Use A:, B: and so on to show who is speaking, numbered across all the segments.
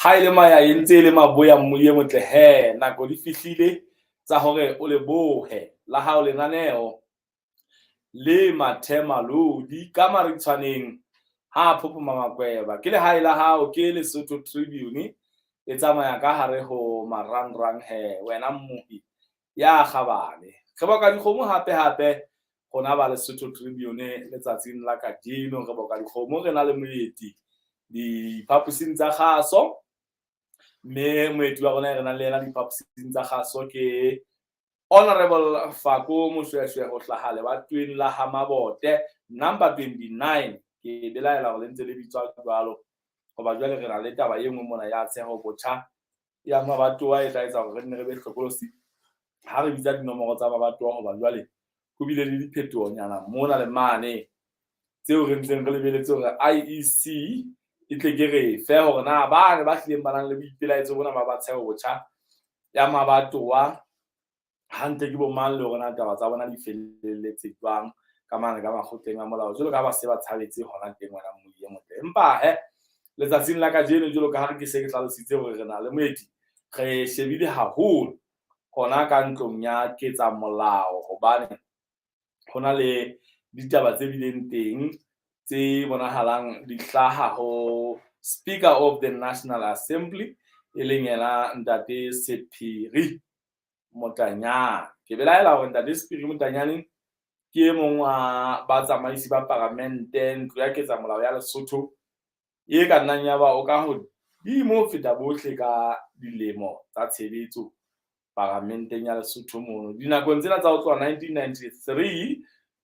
A: Ha e le maya e ntse e le maboya mmoye motle he, nako di fihlile tsa hore o lebohe la hao lenaneo le mathe malodi ka maritshwaneng ha phophoma makweba. Ke lehae la hao ke Lesotho Tribune e tsamaya ka hare ho marangrang he wena mmohi ya kgabane. Re boka dikgomo hape hape rona ba Lesotho Tribune letsatsing la kajeno, re boka dikgomo re na le moeti diphaposing tsa kgaso, mme moeti wa rona e re nang le yena diphaposing tsa kgaso ke Honorable Fako Moshoeshoe ho hlaha lebatoweng la ha Mabote number 29. Ke belaela hore le ntse le bitswa jwalo hoba jwale re na le taba e nngwe mona ya tsheho botjha ya mabatowa e tla etsa hore re nne re be hlokolosi ha re bitsa dinomoro tsa mabatowa, hoba jwale ho bile le diphetohonyana mona le mane tseo re ntseng re lebeletse hore IEC e tle ke re fe hore na bane ba hlileng ba nang le boipelaetso bona ba ba tsheho botjha ya mabatowa hantle ke bo mang, le hore na taba tsa bona di felelletse jwang ka mane ka makgotleng a molao, jwalo ka ha ba se ba tshabetse hona teng wena mmohi e motle. Empa he letsatsing la kajeno, jwalo ka ha re ke se ke hlalositse hore re na le moeti, re shebile haholo hona ka ntlong ya ketsa molao, hobane ho na le ditaba tse bileng teng tse bonahalang di hlaha ho Speaker of the National Assembly, e leng yena Ntate Sephiri Motanyane. Ke belaela hore Ntate Sephiri Motanyane ke e mong wa batsamaisi ba paramente, ntlo ya ketsa molao ya Lesotho, e ka nnang ya ba o ka hodimo ho feta bohle ka dilemo tsa tshebetso paramenteng ya Lesotho mono. Dinakong tsena tsa ho tloha 1993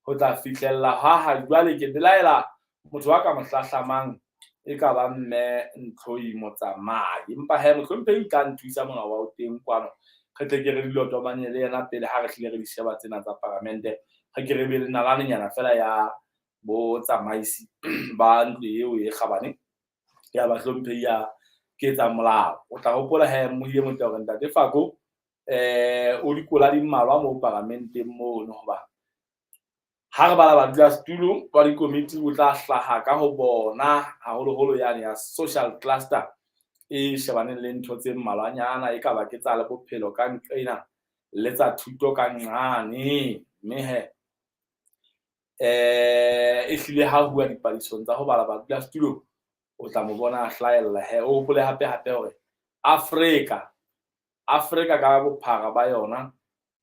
A: ho tla fihlella ha ha jwale, ke belaela motho wa ka mo hlahlamang e ka ba mme Ntlhoi Motsamai. Empa he mohlomphehi ka nthusa mona wa o teng kwano, re tle ke re dilotomanye le yena pele ha re hlile re di sheba tsena tsa paramente, re ke re be le nalanenyana fela ya botsamaisi ba ntlo eo e kgabane ya bahlomphehi ya ketsa molao. O tla hopola he mmohi e motle hore Ntate Fako o dikola di mmalwa moo paramenteng mono, hoba ha re bala badulasetulo ba dikomiti o tla hlaha ka ho bona haholoholo yane ya social cluster e shebaneng le ntho tse mmalwanyana, e ka ba ke tsa le bophelo ka nqena le tsa thuto ka nqane. Mme he e hlile ha huwa dipadisong tsa ho bala badulasetulo o tla mo bona a hlahella. He o hopole hape hape hore Afrika ka bophara ba yona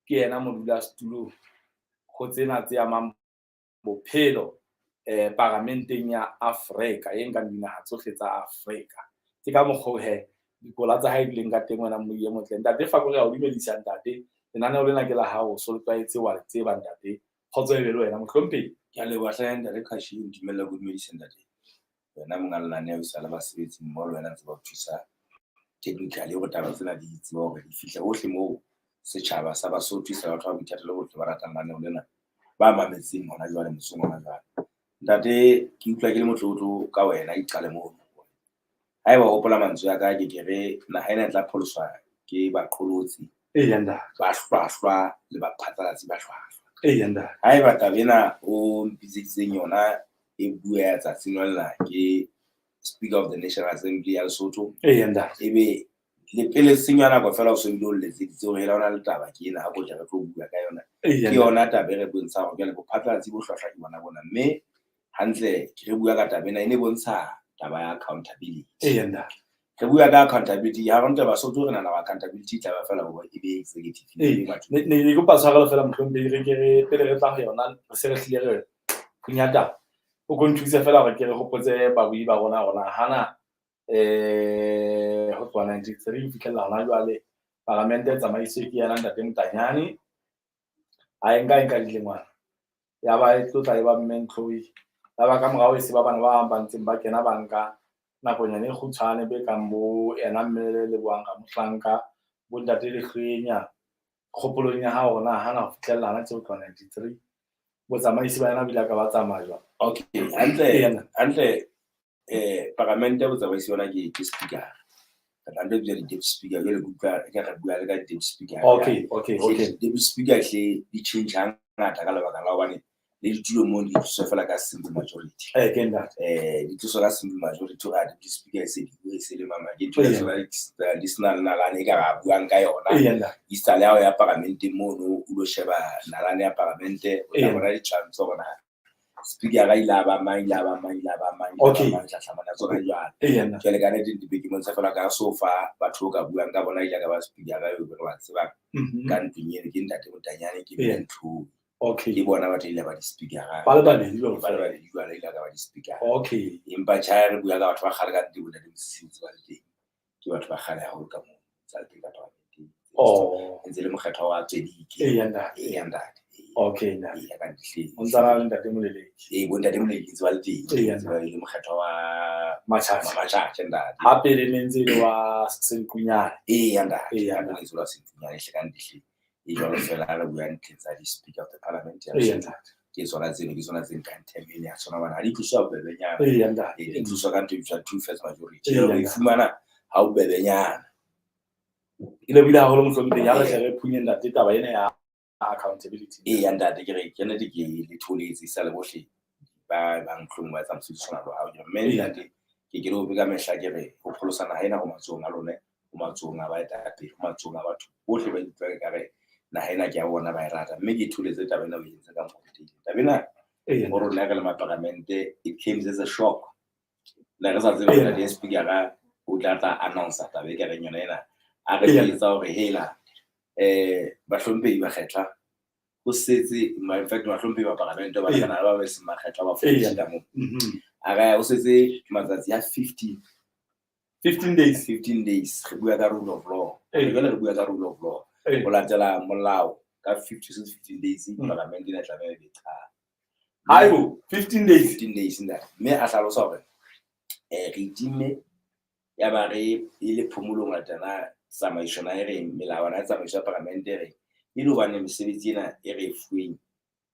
A: ke yena modulasetulo ho tsena tse amang bophelo paramenteng ya Afrika e nkang dinaha tsohle tsa Afrika. Ke ka mokgwa he dikola tsa hae di leng ka teng wena mmohi e motle. Ntate Fako, re a o dumedisa ntate. Lenaneo lena ke la hao, so le tlwaetse wa le tseba ntate. Kgotso e be le wena mohlomphehi.
B: Ke a leboha hle ntate Khashi, o ntumella ke o dumedise ntate. Wena monga lenaneo sa le basebetsi mmoho le wena ntse ba o thusa technically hore taba tsena di tseba hore di fihle hohle moo setjhaba sa Basotho sa batho ba boithatelo botle ba ratang lenaneo lena ba mametseng hona jwale mosong hona jwale. Ntate, ke utlwa ke le motlotlo ka wena, iqale mono. Haeba o hopola mantswe a ka, ke ke re naha ena e tla pholoswa ke baqolotsi ba hlwahlwa le baphatlalatsi ba hlwahlwa. Haeba taba ena o mpitseditseng yona e bua ya tsatsing lona ke Speaker of the National Assembly ya Lesotho, ebe le pele senya nako fela o so bile o letseditse hore hela o na le taba ke ena, ha ko tle re tlo bua ka yona. Ke yona taba e re bontshang hore jwale bophatlalatsi bo hlwahlwa ke bona bona, mme hantle ke re bua ka taba ena e ne bontsha taba ya accountability. Re bua ka accountability ha re ntse Basotho re nahana hore accountability e tla ba fela hore e be executive.
A: Ne ke kopa tshwarelo fela mohlomphehi, re ke re pele re tla ho yona re se re hlile re phunya taba. O ko nthuse fela hore ke re hopotse babui ba rona hore hana ho tloha 93 ho fihlella hona jwale paramente e tsamaiswe ke yena Ntate Motanyane, a e nka dilengwana ya ba e tlotla e ba mme Ntlhoi, ya ba ka morao e se ba bana ba bang ba ntseng ba kena ba nka nakonyana e kgutshwane be kang bo yena mme Lebohang Ramohlanka, bo Ntate Lehlwenya. Kgopolong ya hao hore na hana ho fihlella hana tse ho tloha 93 botsamaisi ba yona bo ile ka ba tsamaya jwang?
B: Okay, hantle hantle, paramente botsamaisi yona ke speaker. Re tla ntse di deputy speaker jwale, ke utlwa e ka re bua le ka deputy speaker.
A: Okay.
B: Deputy speaker hle di change hangata ka lebaka la hobane Le ditulo mono di tloswa fela ka simple majority.
A: Ke ntate.
B: Di tloswa ka simple majority hore deputy speaker e se di e se le mama ke ntho tsona di sena le nalane e ka ba buang ka yona.
A: Ntate.
B: Isale ya ho ya paramenteng mono, o lo sheba nalane ya paramente, o tla bona ditshwantsho hore na speaker ile a ba mang, ile a ba mang, ile a ba mang, ile a ba mang, tlhahlamana tsona jwalo.
A: Ntate.
B: Jwale ka nnete ke bontsha fela ka so fa batho o ka buang ka bona ile ka ba speaker eo re ba tsebang ka ntlong eno, ke ntate Motanyane, ke Mme Ntlhoi. Ke bona batho ile ba di-speaker.
A: Ba le babedi
B: ba le babedi jwale ile ka ba di-speaker. Empa tjha, re bua ka batho ba kgale ka nnete, bo ntate Mosisi ntse ba le teng. Ke batho ba kgale haholo ka moo, tsa le teng ka paramenteng. Ntse le mokgethwa wa Tswedike.
A: Ntate.
B: Ntate.
A: Ntate.
B: Ka nnete hle.
A: O ntsa na le ntate Moleleki.
B: Bo ntate Moleleki ntse ba le teng.
A: Ntate.
B: Ntse ba le mokgethwa wa
A: Matjhatjha.
B: Matjhatjha, ntate.
A: Hape le ne ntse le wa Senqunyane.
B: Ntate.
A: Ntate.
B: Hape le ntse le wa Senqunyane, hle ka nnete hle. E jwalo fela ha re bua ntlheng tsa di-speaker of the parliament ya Lesotho.
A: Ntate.
B: Ke tsona tseno, ke tsona tse nkang term ena ya tsona hobane ha di tloswa bobebenyana.
A: Ntate.
B: Di tloswa ka ntho e bitswang two first majority.
A: Ntate.
B: O e fumana ha o bebenyana.
A: E lebohile haholo mohlomphehi, ha re tle re phunye ntate taba ena ya accountability.
B: Ntate, ke re ke nnete ke le tholetse sa le bohle ba bang tlong ba etsa mosebetsi tshwana le wa hao. Mme ntate, ke ke le ope ka mehla ke re ho pholosa naha ena ho matsohong a lone, ho matsohong a baetapele, ho matsohong a batho bohle ba ikutlwang ekare naha ena ke ya bona, ba e rata. Mme ke tholetse taba ena o e entse ka mokgwa o teng. Taba ena ho rona re le maparamente, it came as a shock. Ne re sa tsebe hore ntate speaker o tla tla announce taba e ka reng yona ena. A re etsa hore hela, bahlomphehi bakgethwa, ho setse, in fact, bahlomphehi ba paramente ba kana ba ba seng bakgethwa ba fodisa moo. A re ho setse matsatsi a 15.
A: 15 days.
B: 15 days. Re bua ka rule of law. Jwale re bua ka rule of law. Ho latela molao ka 50 15 days, paramente ena tlameha e be qala.
A: Haibo, 15 days.
B: 15 days ntate. Mme a hlalosa hore, re itimme ya ba re e le phomolong latela tsamaiso na e reng, melawana ya tsamaiso ya paramente e reng, e le hobane mesebetsi ena e re e fuweng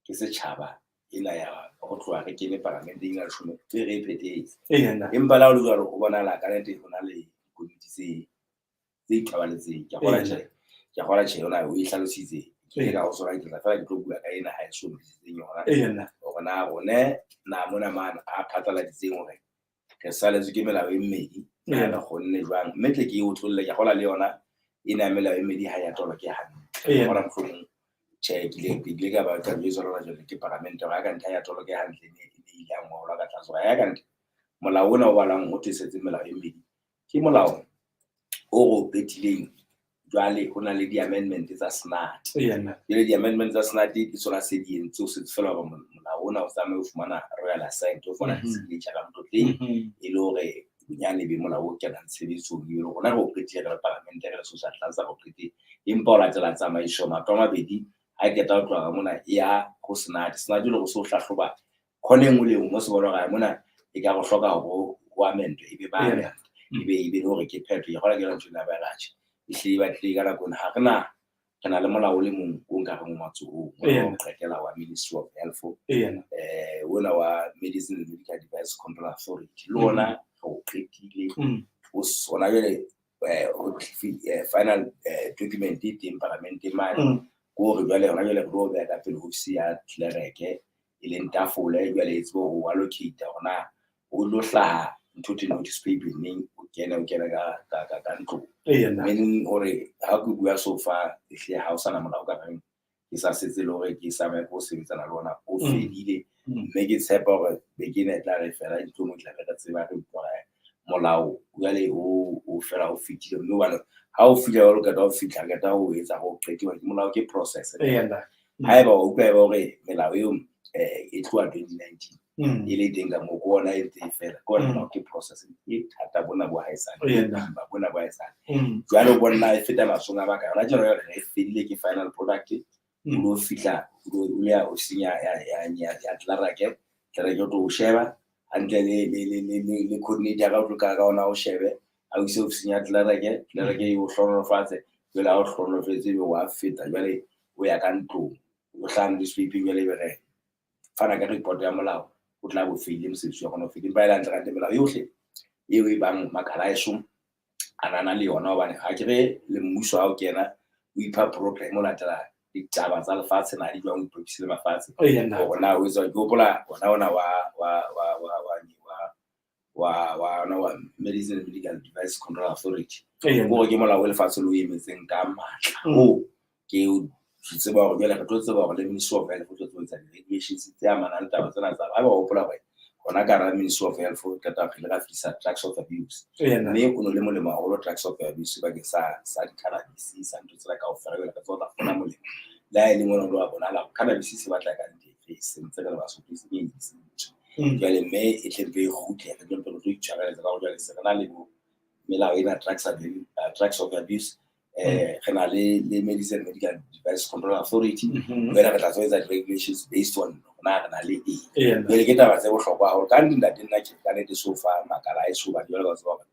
B: ke setjhaba ena ya ho tloha re kene paramenteng ya leshome, e re e phethetse.
A: Ntate.
B: Empa le ha ho le jwalo, ho bonahala ka nnete ho na le dikomiti tse ithobaletseng. Ke a kgolwa tjhe, ke a kgolwa tjhe, yona o e hlalositse. Ke ile ka ho tsona, ke tla fela ke tlo bua ka ena ha e so mpitsitseng yona.
A: Ntate.
B: Hore na rone na mona mane a phatlaladitseng hore re saletswe ke melao e mmedi, na re kgonne jwang. Mme tle ke e otlolle, ke a kgolwa le yona ena ya melao e mmedi ha ya tolwa ke hantle. Hona mohlomong, tjhe, ke ile ka ba ka jwetsa lona jwale ke paramente hore ha ka ntlha ya tolwa ke hantle, e ne ile ya ngolwa ka tlase hore ha ya ka ntle. Molao ona o balang ho thwe setse melao e mmedi, ke molao o re o phethileng. Jwale ho na le di-amendment tsa Senate.
A: Ntate.
B: Jwale di-amendment tsa Senate ke tsona se di entse, o setse fela hore molao ona o tsamaye o fumana royal assent, o fumana signature ka motlotleng, e le hore bonyane be molao o kenang tshebetsong, e le rona re o qetile re le paramente, re le social tlatsa re o qetile. Empa o latela tsamaiso matlo a mabedi, ha e qeta ho tloha ka mona e ya ho Senate. Senate le hore se o hlahloba khona e nngwe le e nngwe, mo se bona hore mona e ka re hloka hore ho amendwe, e be ba amendwe, e be le hore ke phetho. Ke kgolwa ke yona ntho ena ba e ratjhe. Ehlile e batlile ka nako ena, ha re na, re na le molao o le mong o nka reng o matsohong, o qetela wa Ministry of Health, ona wa Medicine and Medical Device Control Authority. Le ona re o qetile. O sona jwale, ho final, document e teng paramenteng mane. Ke hore jwale hona jwale re tlo beha ka pele ofisi ya clerk, e leng tafole, jwale e tsebe ho allocate hore na o lo hlaha ntho e notice paper neng, o kene, o kene ka ntlong.
A: Ntate.
B: Meaning hore ha ke bua so far, ehlile ha o sana molao ka reng, ke sa setse le hore ke sa o sebetsana le ona, o fedile. Mme ke tshepa hore beke ena e tla re fela, ntho e nngwe e tla re re tseba re utlwa hore molao jwale o fela o fetile. Mme hobane ha o fihla jwalo, qeta ho fihla, qeta ho etsa ho qetiwa ke molao, ke process.
A: Ntate.
B: Haeba o utlwa eba hore melao eo, e tloha 2019, e le teng ka moo, ke ona e ntse e fela. Ke ona molao, ke process e thata bona bo haesale.
A: Ntate.
B: Ba bona bo haesale. Jwale o bona e feta matsohong a baka. Hona tjena jwale re fedile ke final product. O lo fihla, o lo ya ofising ya clerk. Clerk o tlo o sheba hantle le coordinator ka o tlo ka ona o shebe. A o ise ofising ya clerk, clerk e o hlohonolofatse. Jwale ha o hlohonolofetse ebe wa feta, jwale o ya ka ntlong. O hlaha newspaper jwale ebe re fana ka report ya molao, o tla bo feile mosebetsi wa rona o fedile. Empa e le hantle hantle melao yohle eo e bang makala a eso a nana le yona, hobane ha ke re le mmuso ha o kena o ipha program o latela Ditaba tsa lefatshe na di jwang, o ipapise le mafatshe hore na o etsa. Ke hopola ona wa Medicine and Medical Device Control Authority, hore ke molao o lefatshe le o emetseng ka matla. O ke o tseba hore jwale re tlo tseba hore le Ministry of Health o tlo etsa di-regulations tse amanang le taba tsena tsa ha ba hopola hore hona ka hara Ministry of Health o qeta re ile ra fihla drugs of abuse, mme o no le molemo haholo drugs of abuse bakeng sa di-cannabis, sa ntho tsena kaofela. Jwale ka tseba o tla fumana molemo le ha e le mona o lo wa bonahala hore cannabis se batla ka ntle e sentse re le Basotho, e se e sentswe. Jwale mme e tle mpe e kgutle, re tlo mpe re tlo itshwareletsa ka hore jwale se re na le bo melao ena, drugs of abuse, re na le Medicine Medical Device Control Authority. Jwale re tla tlo etsa di-regulations based on na re na le eng. Jwale ke taba tse bohlokwa haholo ka nnete, ntate. Nna ke ka nnete so fa makala a eso bane jwale ka tseba hore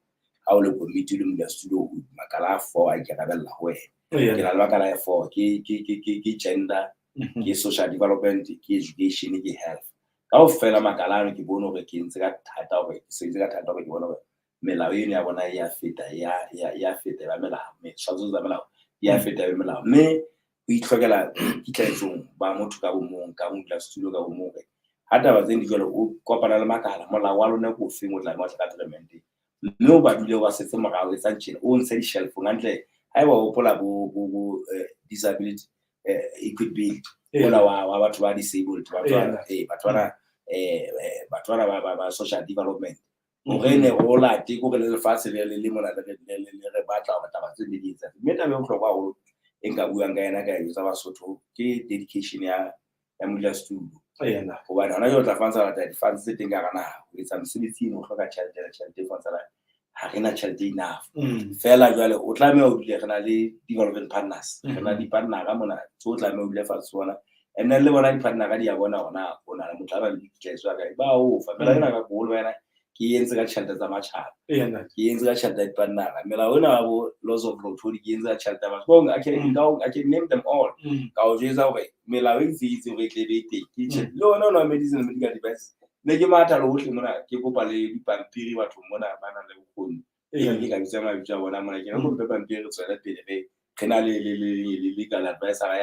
B: ha o le komiti, o le modulasetulo, makala a four a ikarabella ho wena. Ke na le makala a four: ke gender, ke social development, ke education, ke health. Kaofela makala ano ke bone hore ke entse ka thata, hore ke sebeditse ka thata hore ke bone hore melao eno ya bona e ya feta, e ya feta, e ba melao, tshwantsho tsa melao e ya feta, e be melao. Mme o itlhokela boikitlaetsong ba motho ka bo mong, ka modulasetulo ka bo mong, hore ha taba tseno di jwalo, o kopana le makala, molao wa lona ke ofeng o tlameha ho tla ka parliamenteng, mme o ba dule o ba setse morao, etsang tjena, o ntshe di-shelf-ong hantle. Haeba o hopola bo disability equity bill ola wa batho ba disabled, batho bana ba social development, hore ne o late ko re le lefatshe le mona le re batla hore taba tse di etsa. Mme taba e bohlokwa haholo e nka buang ka yena, ka e jwetsa Basotho, ke dedication ya modulasetulo, hobane hona jwale o tla fantsha lata di-funds tse teng ka hara naha ho etsa mosebetsi eno. O hloka tjhelete, le tjhelete e fantsha ha re na tjhelete enough. Feela jwale o tlameha o dule re na le development partners, re na le di-partnera mona tse o tlameha o dule fatshe bona, and then le bona di-partnera di a bona hore na o na le motho a nang le boikitlaetso a kae, ba o fa. Mela ena ka boholo ba yena ke entse ka tjhelete tsa matjhaba, ke entse ka tjhelete ya di-partnera. Melao ena ya bo laws of lottery ke entse ka tjhelete ya batho. I can name them all, ka o jwetsa hore melao e ntse itse hore e tle be teng ke tjhelete. Le ona ona medicine and medical device ne ke matha le hohle mona, ke kopa le dipampiri bathong mona ba nang le bokgoni, ke ka bitsa mabitso a bona mona, ke re kope pampiri, re tswele pele re na le legal advisor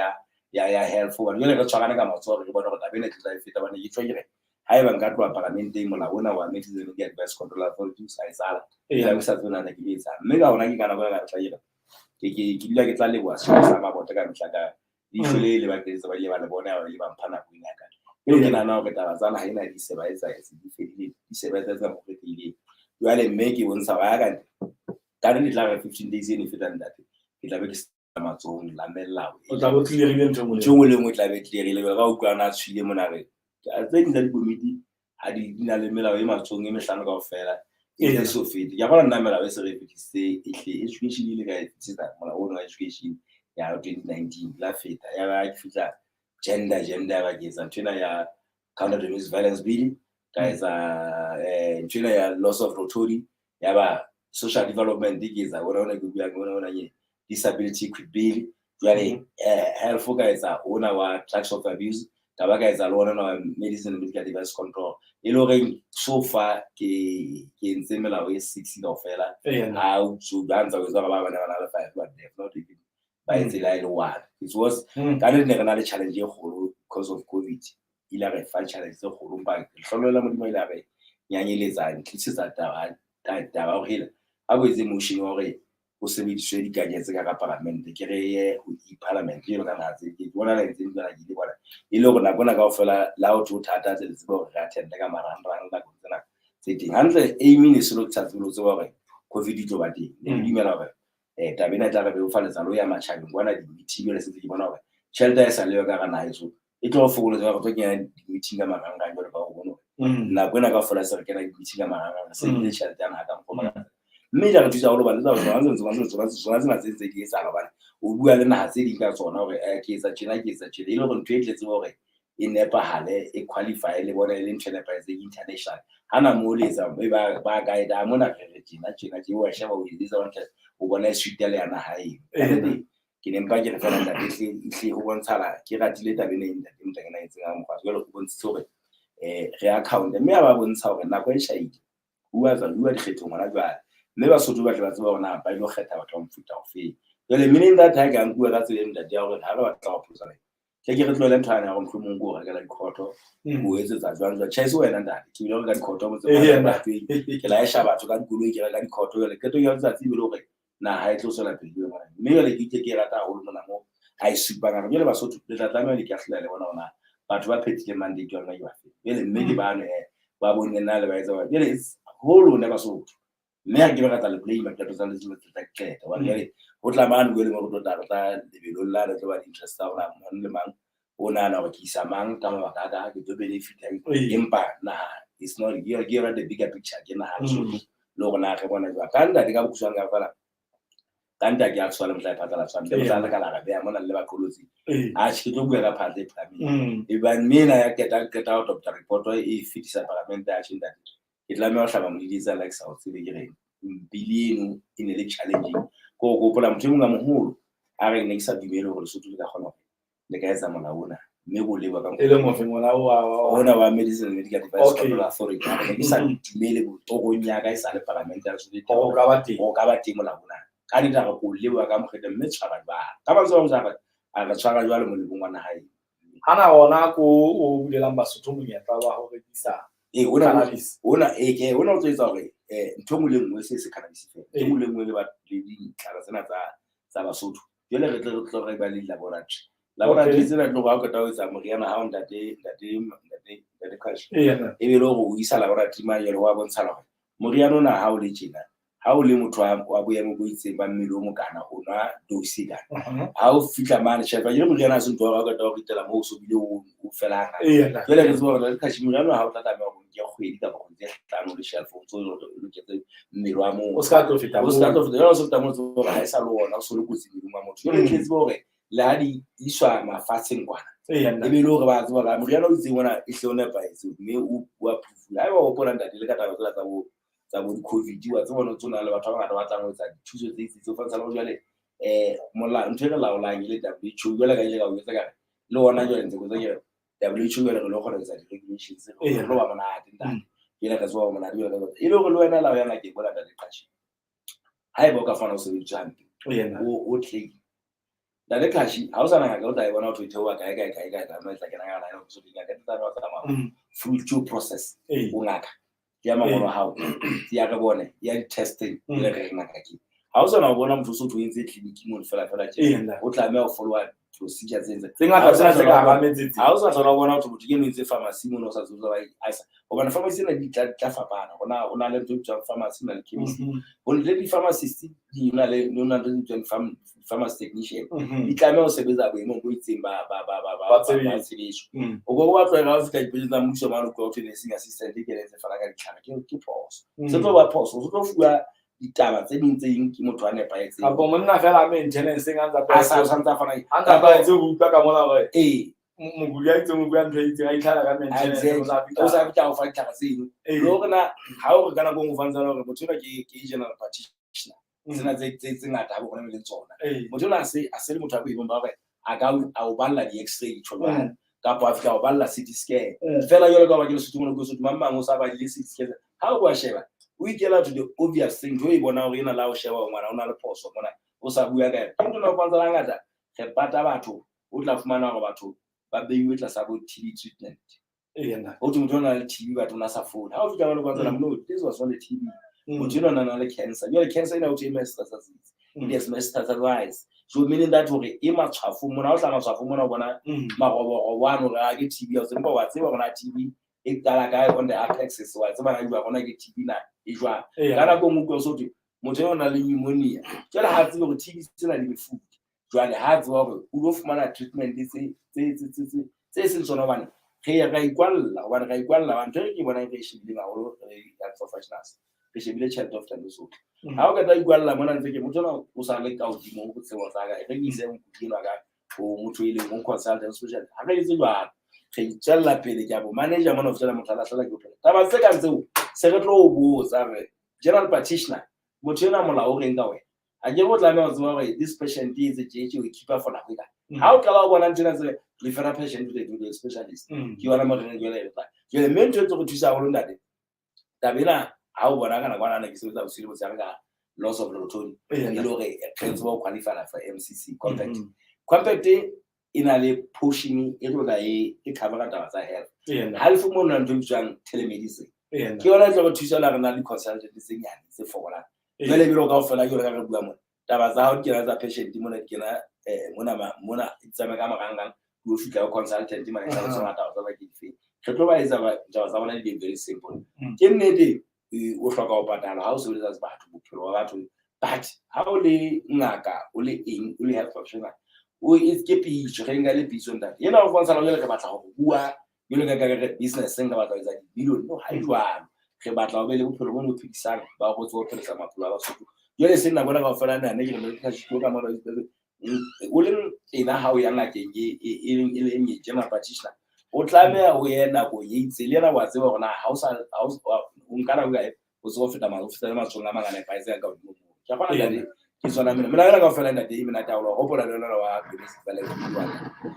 B: ya health, hobane jwale re tshwarane ka matsoho re bone hore taba ena e tla e feta. Hobane ke tjho ke re haeba nka tloha paramenteng, molao ona wa Medicine and Medical Device Control Authority o sa etsahala, ke tla be ke sa tsebe na ke etsang. Mme ka hona ke ka nako ena re tla dira ke dula ke tla leboha setjhaba sa Mabota ka mehla ka leihlo le ba keletsa, ba ile ba le bona, ba ile ba mpha nako ena ka eo. Ke nahana hore taba tsa naha ena di se ba etsahetse, di fedile, di se ba etsahetse ka mokgwa o fetileng jwale. Mme ke bontsha ba ya ka ka nne tla re 15 days eno e fetang, ntate, ke tla be ke matsohong la melao.
A: O tla bo clearile ntho e nngwe le
B: Ntho e nngwe le nngwe e tla be clearile. Jwale ka utlwa na tshwile mona, re tse ding tsa dikomiti ha di na le melao e matsohong e mehlano kaofela e tse so fete. Ke a bona nna melao e se re e fetisitse e hle education ile ka e fetisetsa, molao ono wa education ya 2019 la feta. Ya ba ke fihla gender, ya ba ke etsa ntho ena ya counter domestic violence bill, ka etsa ntho ena ya loss of lottery, ya ba social development ke etsa ona ke buang ona ke disability equity bill. Jwale health ka etsa ona wa drugs of abuse, ka ba ka etsa le ona wa medicine and medical device control, e le horeng so far ke entse melao e six kaofela. Ha o ba ntsa o etsa ba bana ba na le five, but they have not even ba etse le ha e le one. It was ka nnete ne re na le challenge e kgolo because of COVID, ile re fa challenge tse kgolo, empa lehlohonolo la Modimo ile a re nyanyeletsa, ntlisetsa taba hore hela ha ko etse motion wa hore ho sebediswe dikanyetse ka parliament, ke re ye ho e-parliament jwalo ka naha tse ke bona la ntse ke ile bona, e le hore nako ena kaofela le ha ho thwe ho thata, tle le tsebe hore re attend ka marangrang nakong tsena tse teng hantle. Aim ne se le sa tsebe ho tseba hore COVID e tlo ba teng, ne ke dumela hore taba ena e tla re bebofaletsa le ho ya matjhabeng kwana di-meeting. Jwale se ntse ke bona hore tjhelete ha e sa leyo ka hara naha heso, e tlo re fokoletsa hore re tlo kenya di-meeting ka marangrang. Jwalo ka ho bona hore nako ena kaofela se re kena di-meeting ka marangrang, re sebedise tjhelete ya naha ka mokgwa o makatsang, mme e tla re thusa haholo hobane tsona tsena tse ntse di etsahala, hobane o bua le naha tse ding ka tsona hore ke etsa tjena, ke etsa tjena, e le hore ntho e tletse hore e nepahale, e qualify le bona e le ntho e nepahetseng international. Hana moo le etsa e ba guide mona, re re tjena tjena tje, wa sheba o etsa hantle, o bona e suita le ya naha eno. Kannete ke ne mpa ke re fela, ntate, ehle ho bontshala ke ratile taba ena e ntate Motlakeng a entseng ka mokgwa jwale, o bontshitse hore re account, mme a ba bontsha hore nako e tjhaile, bua tsa bua dikgethong hona jwale, mme Basotho ba tle ba tseba hore na ba ilo kgetha batho ba mofuta ofeng. Jwale meaning that ha ke a nkuwa ka tsela e ntate ya hore ha re batla ho pholosa ke ke re tlohele ntho yane ya hore mohlomong ke o rekela dikhotho, o etsetsa jwang jwang. Tjhe, e se wena ntate, ke bile reka dikhotho motse ke laesha batho ka dikoloi, ke reka dikhotho. Jwale qetong ya letsatsi e be le hore naha e tlo tswela pele ke yona. Mme jwale ke ke rata haholo mona mo a e supang a re jwale Basotho le tla tlameha le ke ahlola le bona hore na batho ba phethileng mandate wa lona ke bafe. Jwale mme ke bano ba bonne nna le ba etsa jwale ho lona Basotho. Mme ha ke be ra tla le blame qeto tsa le tla qeta hobane jwale ho tla mane jwale mo re tlo tla re tla lebelong la re tlo ba di-interest tsa rona mang le mang o nahana hore ke isa mang ka mabaka a ka ke tlo benefit empa naha it's not ke yona the bigger picture ke naha Lesotho le hore na re bona jwang. Ka ntate ka bokgutshwane ka fela ka ntate a tshwana mohla e phatlalatswang le mohla le ka la re beha mona le baqolotsi atjhe ke tlo bua ka phatla e phahameng ebang mme ena ya qeta qeta ho doctor report e fetisa paramente atjhe ntate ke tlameha ho hlaba modiditsa like sa o tsebe ke reng bili eno e ne le challenging ko go gopola motho e mongwe a moholo a re ne ke sa dumele hore Lesotho le ka kgona hore le ka etsa molao ona mme ko leba ka
A: e le mofe molao wa
B: ona wa medicine and medical device control authority a re ne ke sa dumele torong ya ka e sa le palamente ya Lesotho
A: o ka ba teng
B: o ka ba teng molao ona ka nnete a re ko leboha ka mokgete mme tshwara jwalo ka mantswe a mangwe a re tshwara jwalo molemong wa naha eno.
A: Hana ona ko o bulelang Basotho monyetla wa ho rekisa
B: Ee, ona ona ee ke ona o tlo etsa hore ntho e nngwe le nngwe se se cannabis fela ntho e nngwe le nngwe le ba le ditlhare tsena tsa tsa Basotho jwale re tle re tlo re ba le laboratory laboratory tsena tlo ba o qeta ho etsa moriana ha o ntate ntate ntate ntate Cash e be le hore o isa laboratory mane jwale wa bontsha hore moriana ona ha o le tjena ha o le motho wa boemo bo itseng ba mmele o mokana o nwa dose kana ha o fihla mane shelf akere moriana ha se ntho ya hore ha o qeta ho ritela moo o so bile o fela hangata. Jwale re tseba hore le moriana ha o tla tlameha hore o nke kgwedi kapa kgwedi tse hlano le shelf o ntso o loketse mmele wa motho.
A: O ska tlo feta
B: moo. O ska tlo feta jwale o so feta moo o tsebe hore ha e sa le ona o so le kotsi mmeleng wa motho. Jwale re tsebe hore le ha di iswa mafatsheng kwana e be e le hore ba tseba hore moriana o itseng ona e hle o nepahetse mme o approve. Haeba o hopola ntate le ka taba tsena tsa bo tsa bo di-COVID wa tseba no tsona le batho ba bangata ba tlang ho etsa dithuso tse itseng tse fantsha le jwale mola ntho e re laolang e le WHO jwale ka ile ka o etsa ka re le ona jwale ntse ko tsa ke WHO jwale re lo kgona ho etsa di-regulations re lo ba monate ntate ke ile ka tseba ho monate jwale ka e le hore le wena la o ya ngakeng bona ntate Qashe haeba o ka fana o sebediswa hampe o claim Ntate Kashi, ha o sa ngaka o tla e bona ho thwe theoha kae kae kae kae kae tla kena ka line so dingaka di tla tsamaya full due process o ngaka ya mangolo a hao ya re bone ya di-testing le re ngaka ke ha o sana ho bona motho o so thwe entse clinic mono fela fela tje o tlameha ho followa procedure tse
A: tse ngata tsena tse ka hara metsetse
B: ha o sa tshwana ho bona motho motho ke no entse pharmacy mono o sa tsebe ba a hobane pharmacy ena di tla fapana hona o na le ntho e bitswang pharmacy na le chemist ho le di-pharmacist di na le no na le ntho e bitswang pharmacy technician di tlameha ho sebetsa boemong bo itseng ba ba ba ba ba tshebetso o ko wa tlwaela ho fihla dipetlele tsa mmuso mane o utlwa ho thwe nursing assistant e kenetse fana ka ditlhare ke ke phoso se tlo ba phoso o tlo fuwa ditaba tse ding tse ding ke motho a nepahetseng
A: kapa monna fela a maintenance a ntsa
B: a sa ntsa fana
A: a ntsa tlwaetse ho utlwa ka mona hore
B: ee
A: mokudi a itseng o bua ntho e itseng a itlhala ka maintenance
B: o sa fihla ho fa ditlhare tseno le hore na ha o re ka nako e nngwe o fantsana hore motho enwa ke ke general practitioner tsena tse tse tse ngata ha bo leng tsona motho enwa a se le motho a boemong ba hore a ka a o balla di-x-ray tjho jwalo kapa a fihla o balla CT scan fela jwalo ka hoba ke Lesotho mona ke Lesotho mang mang o sa badile CT scan ha o wa sheba o ikela to the obvious thing ntho e bonang hore ena la o sheba ngwana o na le phoso mona o sa bua ka yona ke ntho ena o fantsana ngata re pata batho o tla fumana hore batho ba beiwe tlasa bo TB treatment ho thwe motho o na le TB batho o na sa fole ha o fihla mane kwantsana no this was not a TB motho enwa o na le cancer jwale cancer ena ho thwe e metastasized it has metastasized so meaning that hore e matshwafong mona ha o tla matshwafong mona o bona maroborobo ano hore a ke TB ya o empa wa tseba hore na TB e qala kae on the apexes wa tseba na jwang hona ke TB na e jwang ka nako e nngwe utlwa so thwe motho enwa o na le pneumonia jwale ha tsebe hore TB tsena di mefuta jwale ha tseba hore o lo fumana treatment tse tse tse tse tse tse seng tsona hobane re ya ra ikwalla hobane ra ikwalla hobane ntho e ke bonang re e shebileng haholo re health professionals re shebile tjhelete of than Lesotho ha o qeta ikwalla mona ntse ke motho ona o sa le ka hodimo ho tsebo tsa ka e re ke ise mokudi enwa ka ho motho e leng o consultant special ha re etse jwalo re itswella pele ke a bo manager mona ho fihlela motho a lahlela ke bophelo taba tse kang tseo se re tlo o botsa re general practitioner motho enwa molao o reng ka wena a ke o tlameha ho tseba hore this patient e etse tje tje o keepa for nako e kae ha o qala o bona ntho ena tse refer patient to the specialist ke yona mo re reng jwale re tla jwale mme ntho e tlo re thusa haholo ntate taba ena ha o bona ka nakwana ne ke sebetsa bosiu le motshehare ka Laws of Lerothodi, e le hore re tsebe ho qualify for MCC compact. Compact e na le portion e tlo tla e cover taba tsa health. Half mo na ntho e bitswang telemedicine. Ke yona e tlo re thusa la re na le consultant tse nyane tse fokolang. Jwale ebile kaofela ke yona ka re bua mona. Taba tsa hao di kena tsa patient mona di kena mona mona di tsamaya ka marangrang di o fihla ho consultant mane ka tsona taba tsa ba ke difeng. Re tlo ba etsa taba tsa bona di be very simple. Ke nnete o hloka ho patala ha o sebeletsa batho, bophelo ba batho, but ha o le ngaka, o le eng, o le health professional, o ke pitso re nka le pitso ntate ena o bontsha jwale re batla ho bua jwalo ka re business nka batla ho etsa di-billion. No, ha e jwalo. Re batla ho be le bophelo bo no phedisang ba go tswa ho phedisa maphelo a Basotho. Jwale se nna bona kaofela nane ke re ka ka mora o leng ena ha o ya ngakeng e leng e general practitioner, o tlameha o ye nakong e itseng le yena wa tseba hore na ha o sa o nka nako kae o tsebe ho feta o feta matshwong a mang a nepahetseng ka hodimo moo. Ke a kgona ntate, ke tsona mena mena kaofela ntate e menate haholo. Hopola le yona wa domestic violence wa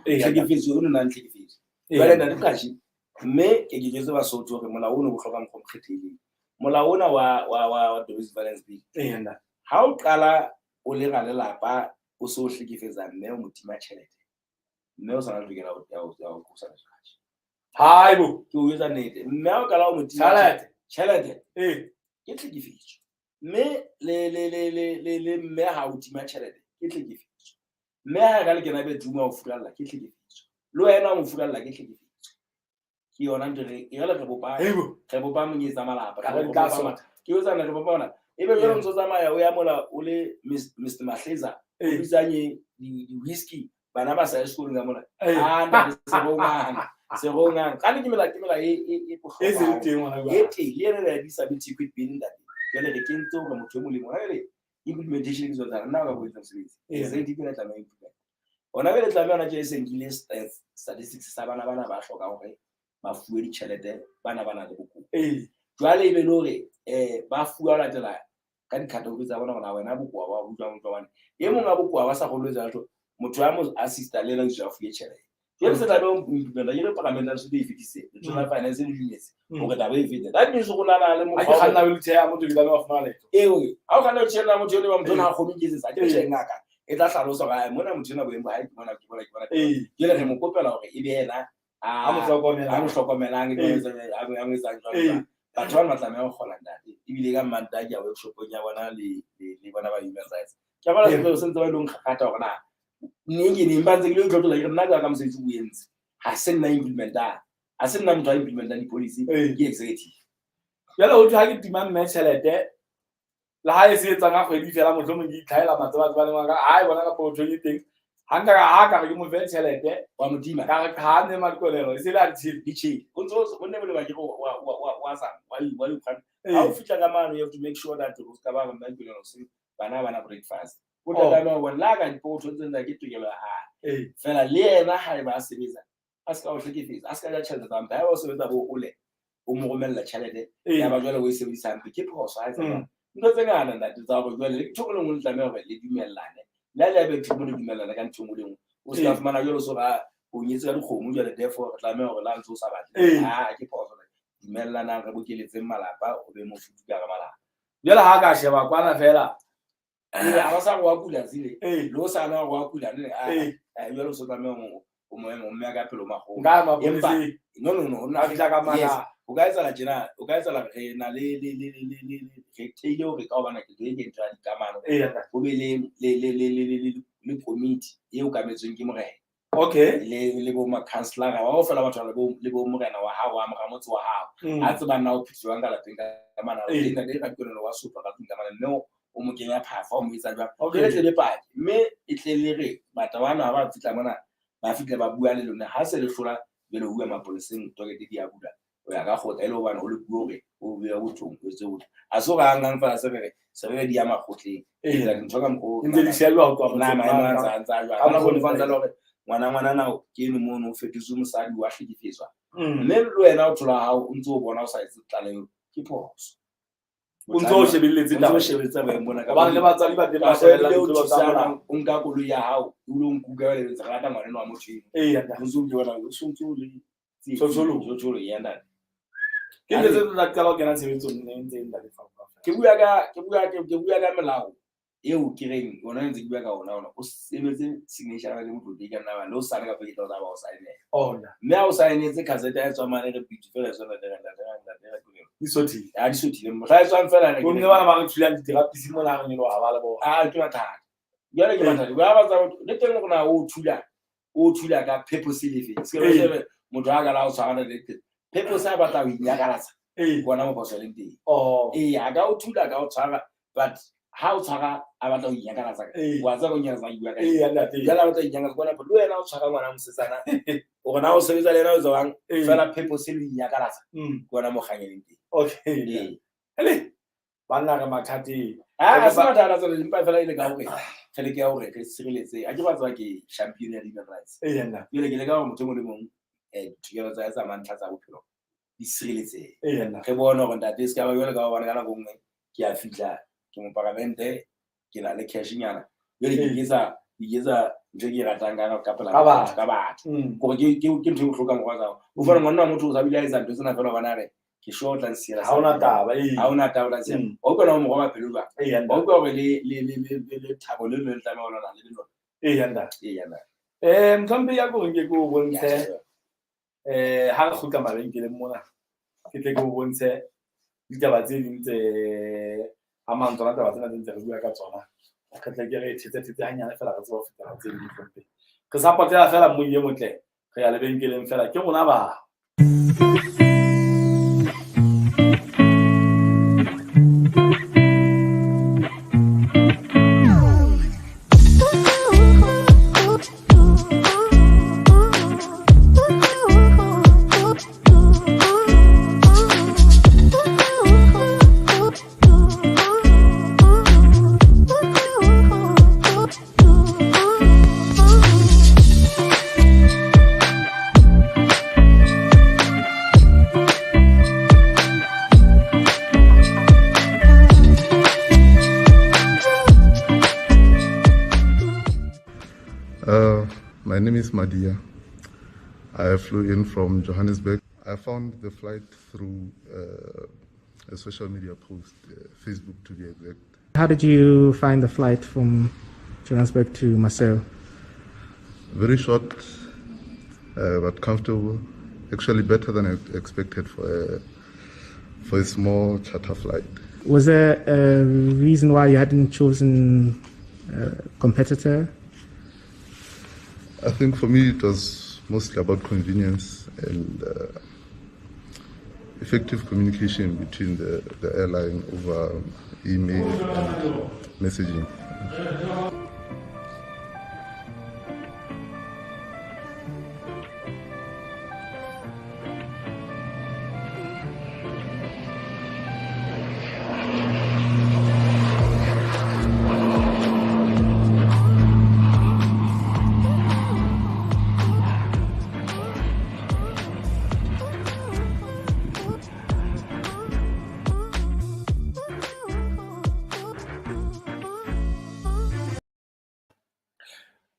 B: tlhekefetso, o nonang tlhekefetso. Jwale ntate Qashi, mme ke ke jwetse Basotho hore molao ono o hloka mokgwa o kgethehileng. Molao ona wa domestic violence bill, ha o qala o le ra lelapa o se o hlekefetsa mme o mo tima tjhelete, mme o sa na le tokelo ya ho qosa lefatshe.
A: Haibo.
B: Ke o etsa nnete. Mme ha o qala o mo tima
A: tjhelete,
B: tjhelete ke tlhekefetso. Mme le mme ha o tima tjhelete ke tlhekefetso. Mme ha ka le kena bedroom o furalla ke tlhekefetso. Le wena o mo furalla ke tlhekefetso. Ke yona ntho re jwale re bopa re bopa monyetsa malapa. Ke etsa re bopa ona. Ebe jwale o ntso tsamaya o ya mola o le Mr Mahleza, o bitsang di-whisky, bana ba sa ye sekolong ka mona. Ah ntate, serongang serongang ka ke mela ke mela e bohlokwa e teng le ena ya disability quick bill ntate. Jwale re kentse hore motho e molemo hona jwale implementation ke tsona nna ka bo etsa mosebetsi executive ena tlameha implement hona jwale tlameha hona tje e se nkile statistics sa bana bana ba hlokang hore ba fuwe ditjhelete, bana ba na le bokowa. Jwale e be le hore ba fuwa ho latela ka di-category tsa bona hore wena bokowa ba bo jwang jwang. E mong a bokowa ba sa kgone ho etsa letho, motho a mo assista le yena o itse a fuwe tjhelete. Jwale se tlameha ho implementa ke le parliament ya Lesotho e fetise, Letona la Finance le dumetse hore taba e fete. That means go nana le
A: mokgwa. Ha ke kganna wheelchair ya motho ke tlameha ho fumana letho.
B: Ee, ha o kganna wheelchair ya motho eno, motho ona ha kgone ho iketsetsa, ke tjhe ngaka e tla hlalosa hore mona motho ena boemo ba hae ke bona ke bona ke bona. Jwale re mo kopela hore e be yena
A: a mo
B: hlokomelang, a mo etsang jwalo. Batho bana ba tlameha ho kgola ntate. Ebile ka Mantaha ke ya workshopong ya bona le bona ba human rights. Ke a bona se ntse ba ilo nkgakgatha hore na neng ke neng ba ntse ke lo itlotlola ke re nna ka mosebetsi o entse. Ha se nna implementang. Ha se nna motho a implementang di-policy, ke executive.
A: Jwale ho thwe ha ke tima mme tjhelete le ha e se etsang ka kgwedi fela, mohlomong ke itlhahela matseba-tseba le ngwana ha e bona ka pokothong e teng, ha nka ka ha ka re ke mo fe tjhelete
B: wa modima
A: ka re ha ne madikolelo e se le a ditshele
B: di tjhele o ntso o nne molemo ke wa wa wa wa sa wa wa wa ha o fihla ka mano, you have to make sure that o ska ba mma dikolelo se bana bana breakfast o tla tlameha ho la ka dipotso tse ntse ke tokelo ya hae fela le yena ha e ba sebetsa a ska o hlekefetsa, a ska ja tjhelete tsa mpa. Ha o sebetsa bo ole o mo romella tjhelete ya ba jwale o e sebedisa hampe ke phoso. Ha e tseba ntho tse ngata ntate tsa hore jwale le ntho e nngwe le tlameha hore le dumellane le ha le ya bedroom le dumellane ka ntho e nngwe le nngwe. O se ka fumana jwale o so ra o nyetse ka dikgomo jwale, therefore re tlameha hore le ha ntse o sa batle ha ke phoso. Dumellanang, re bokeletseng malapa o be mofuthu ka hara malapa.
A: Jwale ha ka sheba kwana fela
B: ha ba sa re wa kula tsile le o sa na wa kula ne a jwale o so tlameha o mo ema o mme ka pelo magolo.
A: Empa
B: no no no
A: nna fihla ka mana.
B: O ka etsahala tjena, o ka etsahala re na le le le le le re theile hore ka hobane ke tlo ke ntho ya dikamano ho be le le le le le le le committee e okametsweng ke morena.
A: Okay.
B: Le bo ma-councillor ba kaofela batho le bo morena wa hao wa moramotse wa hao a tsebang na o phethwang ka lapeng ka mana teng ntate ka dikolelo wa sotlwa ka tlung ka mana mme o mo kenya phafa o mo etsa jwang. Le tle le paki mme e tle le re batho bana ha ba fihla mona ba fihla ba bua le lona ha se le hlola jwale ho bua mapoleseng tokete di a bula o ya ka kgotla e le hobane o le puo hore o beya bothong o etse botho a se hore hanghang fela se re di ya makgotleng etsa dintho ka mokgwa
A: ntse di shejwa ho tloha
B: na maemo a ntse a jwang ka mokgwa o ntse le hore ngwana ngwana na ke eno mono o fetotswe mosadi wa hlekefetswa mme le wena o thola hao o ntse o bona o sa etse tlaleho ke phoso.
A: O ntse o shebelletse
B: taba, o shebelletse boemo bona
A: ka hobane le batswadi ba teng ba shebella ditlolo tsa
B: bona. O nka koloi ya hao o lo nkuka le ntse rata ngwana wa motho eno o ntse o bona o ntse o le
A: tshotsholo
B: tshotsholo ya ntate
A: ke ntse tse tla qala ho kena tshebetsong ne ntse ntate fa.
B: Ke bua ka melao eo ke reng ona ntse ke bua ka ona ona o sebetse signature le motho ka nna le o sane ka pele tla ba o saenela.
A: Ona.
B: Mme ha o saenetse gazette ya tswa mane re pitse fela tsona le re
A: Di sothile.
B: Ha di sothile mohla e tswang fela.
A: Bo mme bana ba re thulang diterapisi mona, ha re nyoloha ba le bona.
B: A ke mathata jwale, ke mathata ba ba tsa le teng rona o thula ka purpose lefe se ke shebe motho a ka la o tshwarana le teng purpose a batla ho inyakalatsa bona mo phoso leng teng. Ee, a ka o thula, ka o tshwara, but ha o tshwara a batla ho inyakalatsa, wa tseba ho inyakalatsa bua ka
A: Ee, ntate.
B: Jwale a batla ho inyakalatsa bona le wena o tshwara ngwana mosetsana o rona o sebetsa le yena o tswang fela purpose le ho inyakalatsa ke bona mo kganyeleng teng.
A: Okay.
B: Ee.
A: Ele banna re mathateng.
B: A se mathata tsona, empa fela e le ka hore re leke hore re sireletse a ke ba tseba ke champion ya human rights.
A: Ee, nna.
B: Jwale ke leka hore motho e mong le mong ditokelo tsa hae tsa mantlha tsa bophelo di sireletsehe.
A: Ee, nna.
B: Re bone hore ntate se ka ba jwale ka hobane ka nako e nngwe ke a fihla ke moparamente, ke na le cash nyana, jwale ke iketsa ntho e ke e ratang ka pela
A: Ka batho.
B: Ka batho kore ke ntho e bohloko ka mokgwa wa o fana ngwanna wa motho o sa bile a etsa ntho tsena fela hobane a re ke sure o tla nsiela.
A: Ha ona taba, ee.
B: Ha ona taba, o tla nsiela. Wa utlwa na o mo roba pelo jwang?
A: Ee, nna.
B: Wa utlwa hore le thabo le le tlameha ho lona le lona.
A: Ee, nna.
B: Ee, nna.
A: Mhlompe ya ko nke ke o bontshe ha re kgutla mabenkeleng mona, ke tle ke o bontshe ditaba tse ding tse amang tsona taba tsena tse ntse re bua ka tsona. Re tle ke re thetse thetse hanyane fela re tsebe ho fetela tse ding, mohlomphehi. Re sa potela fela mmui e motle, re ya lebenkeleng fela ke rona ba.
C: My name is Madia. I flew in from Johannesburg. I found the flight through a social media post, Facebook to be exact.
D: How did you find the flight from Johannesburg to Maseru?
C: Very short, but comfortable. Actually, better than I expected for a small charter flight.
D: Was there a reason why you hadn't chosen a competitor?
C: I think for me it was mostly about convenience and effective communication between the airline over email and messaging.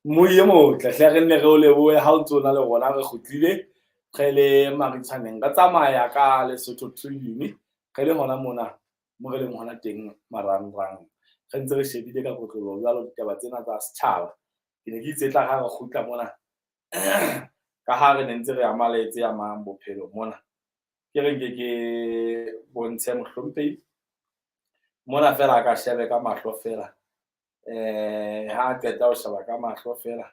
A: Mmui e motle hle, re nne re o lebohe ha o ntso na le rona. Re kgutlile re le Maritshwaneng, re tsamaya ka Lesotho Tribune, re le hona mona mo re leng hona teng marangrang, re ntse re shebile ka kotloloho jwalo ditaba tsena tsa setjhaba. Ke ne ke itse tla ha re kgutla mona, ka ha re ne ntse re ama le tse amang bophelo mona, ke re nke ke bontshe mohlomphehi mona fela a ka shebe ka mahlo fela. Ha qeta ho sheba ka mahlo fela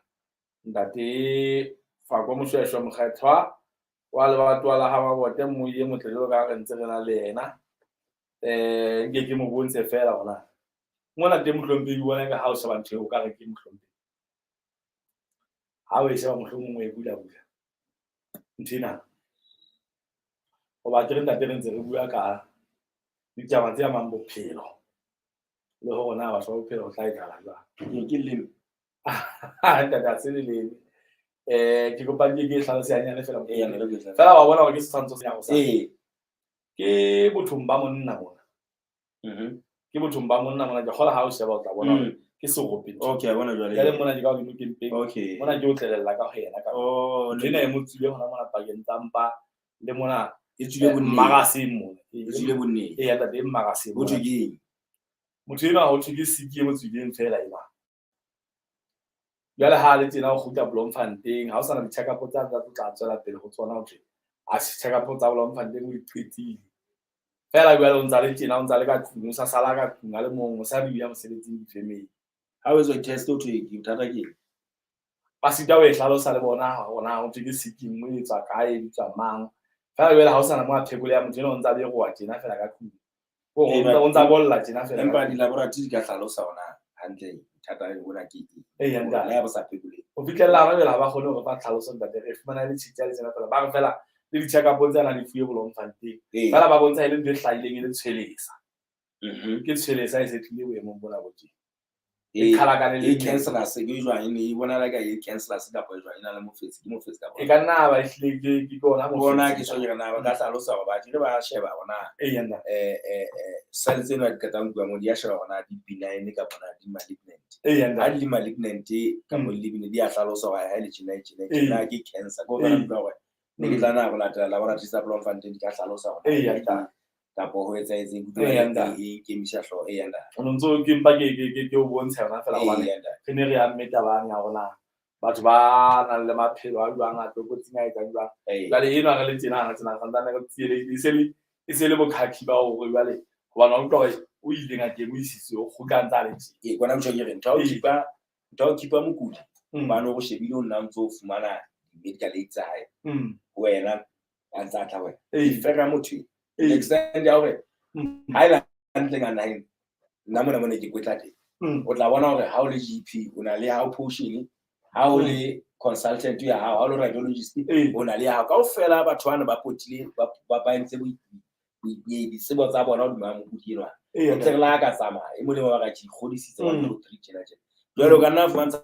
A: ntate Fako Moshweshwe Mokgethwa wa lebatowa la ha Mabote, mmui e motle jwalo ka ha re ntse re na le yena, nke ke mo bontshe fela hona mona teng. Mohlomphehi, bona ka ha o sheba ntho eo o ka re ke mohlomphehi, ha o e sheba mohlomong o e bula bula nthwena hoba ke re ntate re ntse re bua ka ditaba tse amang bophelo le hore na batho ba bophelo ho tla etsahala jwang.
B: Ke leme.
A: Ntate, ha se leleme. Ke kopa nke ke hlalose hanyane fela.
B: Ee, nna ke tla-
A: Fela wa bona hore ke setshwantsho se sa ke bothong ba monna mona. Ke bothong ba monna mona, ke kgola ha o sheba o tla bona hore ke serope ntho.
B: Okay, a bona jwale.
A: Jwale mona ke ka hodimo ke mpeng. Mona ke o tlelella ka ho yena ka
B: Oh,
A: ntho ena e mo tswile hona mona pakeng tsa mpa le mona.
B: E tswile bonneng.
A: Mmagaseng mona.
B: E tswile bonneng.
A: Eya ntate, e mmagaseng.
B: Ho thwe ke eng?
A: Motho enwa ho thwe ke siki e mo tswileng feela ena. Jwale ha le tjena o kgutla Bloemfontein, ha o sana di-check-up tsa tsa tla tswela pele ho tsona, ho thwe a se-check-up tsa Bloemfontein o di qetile. Feela jwale o ntsa le tjena, o ntsa le ka tlung, o sa sala ka tlung a le mong, o sa dula mosebetsing di-family.
B: Ha o etswa di-test ho thwe ke bothata ke eng?
A: Ba sita ho e hlalosa le bona hore na ho thwe ke siki nngwe e tswa kae, e bitswa mang. Feela jwale ha o sana mo a phekolo ya motho enwa o ntsa berowa tjena feela ka tlung. O ntsa bolla tjena feela.
B: Empa di-laboratory di ka hlalosa hore na hantle bothata bona ke eng.
A: Eya, ntate.
B: Le ha bo sa phekolehe.
A: Ho fihlella hona jwale ha ba kgone hore ba tlhaloso ntate, re fumana le tjhitja le tsena feela. Ba re feela le di-check-up tsena di fuwe Bloemfontein. Feela ba bontsha e le ntho e hlahileng e le tshwelesa. Ke tshwelesa e se tlile boemong bona bo tjena. E qhalakane le
B: E cancerous ke jwang? E ne e bonahala ka e cancerous kapa e jwang? E na le mofetshe, ke mofetshe kapa
A: E ka nna ba ehlile ke ke ona
B: bona ke so ke re na ba ka hlalosa hore ba ke ba sheba hore na
A: Eya, ntate.
B: Cell tsena di qetang ho bua mo di a sheba hore na di benign kapa na di malignant.
A: Eya, ntate.
B: Ha di le malignant kapa di le benign, di a hlalosa hore ha e le tjena, e tjena, e tjena, ke cancer. Ke ho fela utlwa hore ne ke tla na ho latela laboratory tsa Bloemfontein di ka hlalosa hore
A: Eya, ntate.
B: kapa ho etsahetseng,
A: Eya, ntate.
B: e nkemisa hlooho. Eya, ntate.
A: O no ntso ke mpa ke o bontsha yona feela hobane
B: Eya, ntate.
A: re ne re amme taba yane ya rona batho ba nang le maphelo a jwang, a tlokotsing, a etsang jwang. Jwale enwa re le tjena, re tsena santsane re tsielehile, e se le bokhakhi ba hore jwale hobane wa utlwa hore o ile ngakeng, o isitswe, o kgutla ntse a le tje.
B: Ee, kwana motjha ke re, ntho ya ho keepa, ntho ya ho keepa mokudi, hobane o shebile o nna ntso o fumana medical aid tsa hae. Wena, a ntse a tla wena. Fera motho e. Extent ya hore ha e le hantle ka naheng, nna mona mona ke kwetla teng. O tla bona hore ha o le GP, o na le ya hao portion, ha o le consultant ya hao, ha o le radiologist, o na le ya hao. Kaofela batho bana ba potile, ba entse ditsebo tsa bona hodima mokudi enwa. Ntse re la ka tsamaya, e mong le mong ba ka ke ikgodisitse, 1, 2, 3, tjena, tjena. Jwale o ka nna fumantsha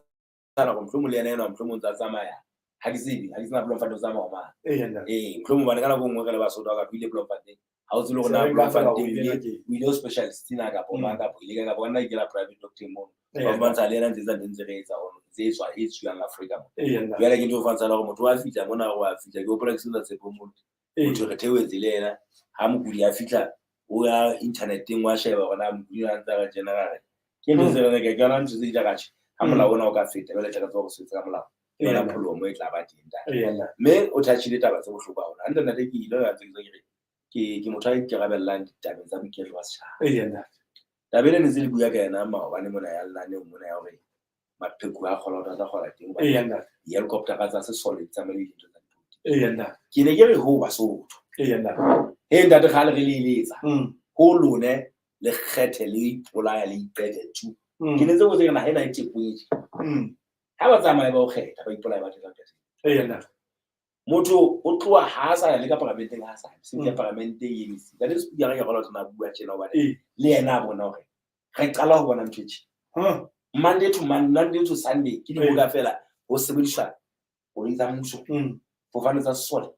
B: hore mohlomong le yena enwa, mohlomong ntse a tsamaya. Ha ke tsebe, ha ke tsena Bloemfontein o tsamaya ho mang. Ee, mohlomong hobane ka nako e nngwe re le Basotho ha ka ile Bloemfontein, ha o tsebe hore na
A: Se re nka feela
B: Bloemfontein
A: hore o ile ngakeng.
B: o ile ho specialist na kapa mang, kapa o ile kae, kapa nna ke la private doctor mono. Ba fumantsha le yena ntse etsa ntho ntse re etsa hono, tse etswa, e etsuwang Afrika mona. Jwale ke ntho e fumantsha hore motho wa fihla mona, wa fihla, ke hopola ke sebetsa Tshepo mono. Motho re theohetse le yena, ha mokudi a fihla, o ya inthaneteng wa sheba hore na mokudi o ntse a re tjena, ra re. Ke ntho tse re ke yona ntho tse di tla ka tjhe. Ha molao ona o ka feta, jwale tla re tseba hore sebetsa ka molao. Ke yona pholoho mo e tla ba teng ntate. Mme o touchile taba tse bohloko haholo. Hantle ntate, ke ile ka ntse ke re, ke motho a ikarabellang ditabeng tsa boiketlo ba setjhaba. Taba ena ne ntse le bua ka yena maobane mona ya lenaneo mona ya hore maqheku a kgola hore a tla kgola teng hobane di-helicopter-a tsa sesole di tsamaile dintho tsa dipolotiki. Ke ne ke re ho Basotho. He ntate, kgale re le eletsa. Ho lone le kgethe le ipolaya le iqete tu. Ke ne ntse botsa ke naha ena e tjepong e tje. Ha ba tsamaye ba o kgetha, ba ipolaya ba tlela teng. Motho o tloha ha a sa ya le ka paramenteng, ha a sa ya. Se ya paramente e emise. Ntate Speaker ke kgolwa tsena bua tjena hobane le yena a bona hore re qala ho bona ntho e tje. Monday to Monday, Monday to Sunday ke diboka feela ho sebediswa koloi tsa mmuso, fofane tsa sesole.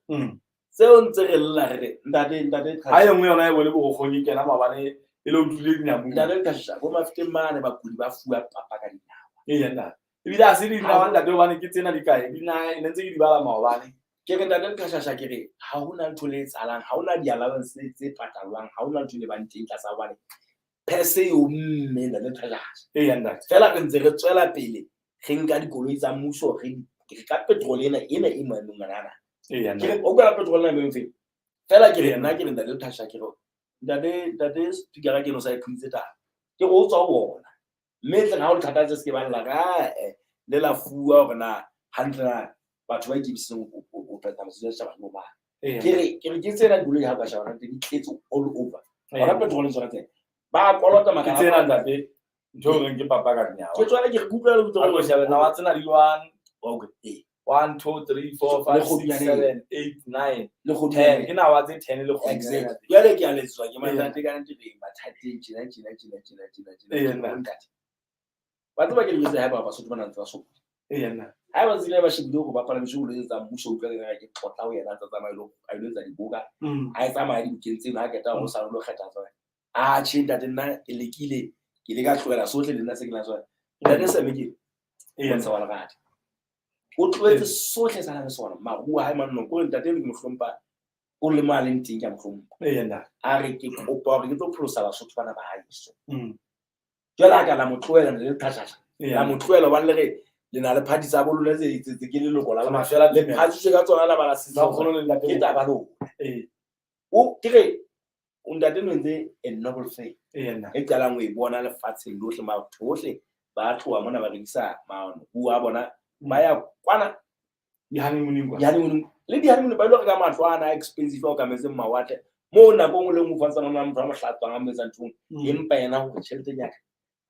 B: Tseo ntse re lla re re ntate, ntate
A: Ha e nngwe yona e bone borokgong e kena maobane e le o tlile dinamune.
B: Ntate Qhasha, bo Mafeteng mane bakudi ba fuwa papa ka dinawa.
A: Eya, ntate. Ebile ha se dinawa ntate hobane ke tsena di kae? Di na, ne ntse ke di bala maobane.
B: Ke re ntate Qhashasha, ke re ha hona ntho le etsahalang, ha hona di-allowance tse patalwang, ha hona ntho le bang teng tlasa hobane purse e omme ntate Qhashasha.
A: Eya, ntate.
B: Feela re ntse re tswela pele re nka dikoloi tsa mmuso, re ka petrol ena, ena e maemong ana ana.
A: Eya,
B: Ke re o ka petrol ena maemong feng? Feela ke re nna ke re ntate Qhasha, ke re ntate, ntate Speaker ke no sa e phuntse taba. Ke re o tswa ho bona. Mme tle ha o le thata tse se ke ba lla ka le la fuwa hore na hantle na batho ba ikemisitseng ho phetha mosebetsi wa setjhaba ke bo mang. Ke re, ke re ke tsena dikoloi ha ka sheba di tletse all over. Hona petrol tsona tsena. Ba kolota
A: Ke
B: makala.
A: tsena ntate, ntho e reng ke papa ka dinyawa.
B: Ke tswale ke re kutlwa le
A: Ha ko shebe nawa tsena di 1,
B: Okay. Ee.
A: 1, 2, 3, 4, 5,
B: Le
A: 6,
B: kgodunyane.
A: 7, 8, 9,
B: Le
A: 10.
B: kgodunyane.
A: Ke nawa tse 10 le kgodunyane.
B: Exactly. Jwale ke a letswa ke
A: Ee.
B: matate ka nnete re mathateng tjena, tjena, tjena, tjena, tjena, tjena,
A: Ee,
B: tjena,
A: nna.
B: ntate. Ba tseba ke le jwetsa haeba Basotho ba na ntse ba sokola.
A: Ee, nna.
B: Haeba tsela ba shebile hore ba palamiswe koloi tsa mmuso, utlwa ke re ke tlotla ho yena, a tsa tsamaya a ilo etsa diboka. A e tsamaya dibokeng tseno, ha qeta hore o sa lo kgetha tsona. A tjhe ntate, nna ke lekile, ke ile ka tlohela sohle le nna se ke na sona. Ntate Seme ke bontsha wa lerata. O tlohetse sohle sa na le sona, maruo a hae mannong, kore ntate eno ke mo hlompha. O le mo a leng teng ke a mo hlompha.
A: Eya ntate.
B: A re ke kopa hore ke tlo pholosa Basotho bana ba haeso. Jwale a ka la mo tlohela le thashasha. La mo tlohela hobane le re le na le party tsa bo lona tse ke leloko la lona.
A: Mafela
B: Le phatsitswe ka tsona la ba la
A: Tsa nkgono le ntate
B: Ke taba lona. O ke re o ntate no entse a noble thing.
A: Eya ntate.
B: E qalang ho e bona lefatsheng lohle, batho bohle ba tloha mona ba rekisa maano a bona ba ya kwana
A: Di-honeymoon-ing kwa.
B: di-honeymoon le di-honeymoon ba ile go reka matlo ana a expensive a o kametseng mawatle moo nako e nngwe le nngwe o fantsana o na le motho a mo hlatswang a mo etsang nthong. Empa yena hore tjhelete ya ka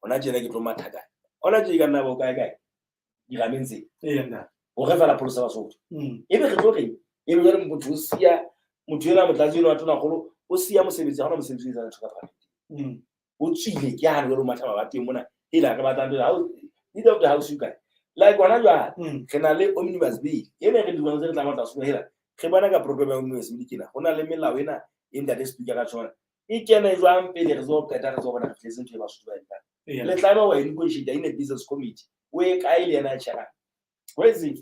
B: hona tjena ke tlo matha kae, hona tje e ka nna bo kae kae dirameng tse
A: Eya ntate.
B: hore fela pholosa Basotho. Ebe re tlo reng? Ebe jwale motho o siya motho enwa motlatsi enwa wa tonakgolo o siya mosebetsi, ha hona mosebetsi o etsang ntho ka parlamenteng. O tswile ke hane jwale o matha mabateng mona ela re batlang jwale ha o leader of the house you kae like hona jwale re na le omnibus bill ena re dulang tse re tlamehang ho tla soka hela re bona ka program ya omnibus bill kena ho na le melao ena e ntate speaker ka tshwana e kene jwang pele re tlo qeta re tlo bona re fihletse ntho e Basotho ba e nkang. Le tlameha ho e negotiate in a business committee o e kae le yena a tjherang where is it?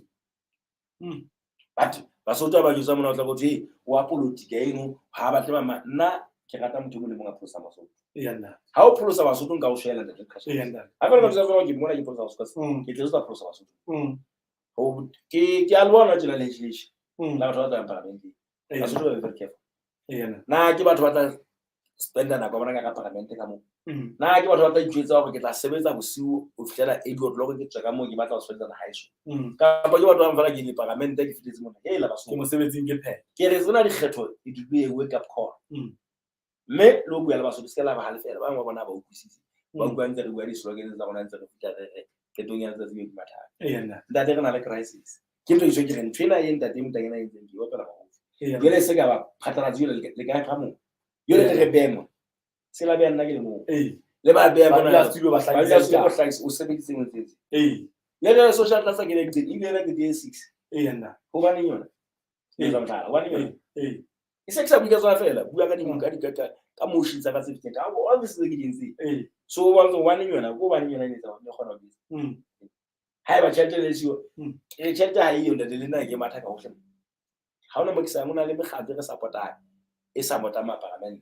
B: But Basotho ha ba jwetsa mona o tla botse hey, wa politika eno ha ba batle mama nna ke rata motho e mong le mong a pholosa Basotho.
A: Eya ntate.
B: Ha o pholosa Basotho nka o shwela ntate Qhasha.
A: Eya ntate.
B: Ha fela ka tsela ke mona ke pholosa Basotho. Ke tletse tsa pholosa Basotho. Ho ke a le bona tjena legislation. La batho ba tswang parlamenteng. Basotho ba be very careful.
A: Eya ntate.
B: Na ke batho ba tla spenda nako ya bona ka parlamente ka moo. Na ke batho ba tla itjwetsa hore ke tla sebetsa bosiu ho fihlela 8 o'clock ke tswe ka moo ke batla ho sebetsa haeso. Kapa ke batho ba fela ke le parlamente ke fihletse mona. Hela Basotho.
A: Ke mosebetsing ke phetha.
B: Ke re tsena dikgetho it will be a wake up call. Mme le ho bua le Basotho se ka la ba halefela, ba bang ba bona ba utlwisise. Ba utlwa ntse re bua di-slogan tsa rona ntse re fihla re re qetong ya letsatsi ke mathata.
A: Eya ntate.
B: Ntate re na le crisis. Ke ntho e ke re ntho ena e ntate Motanyana e entseng ke e opela mahofi.
A: Eya.
B: Jwale se ka ba phatlalatso jwale le ka fa moo. Jwale re re behe mona. Se la beha nna ke le moo. Le ba beha mona.
A: Ba dula studio ba
B: Ba dula
A: hlakisa
B: studio
A: ditaba.
B: ba hlakisa, o sebeditse mo tsetse. Le le social cluster ke le ke ile la ke di 6.
A: Eya ntate.
B: Hobaneng yona? Ke tla mohlala. Hobaneng yona?
A: Ee.
B: E se ke sa bua ka tsona fela, bua ka di ka di ka ka motion tsa ka tse feteng. Ka all this tse ke di entseng. So wa ntse hobaneng yona? Ko hobaneng yona e etsa hore ke kgona ho etsa. Ha eba tjhelete le siyo, ke tjhelete ha e yo ntate le nna ke matha ka hohle. Ha hona mo ke sa hona le mekgatlo e re support-ang, e support-ang maparlamente.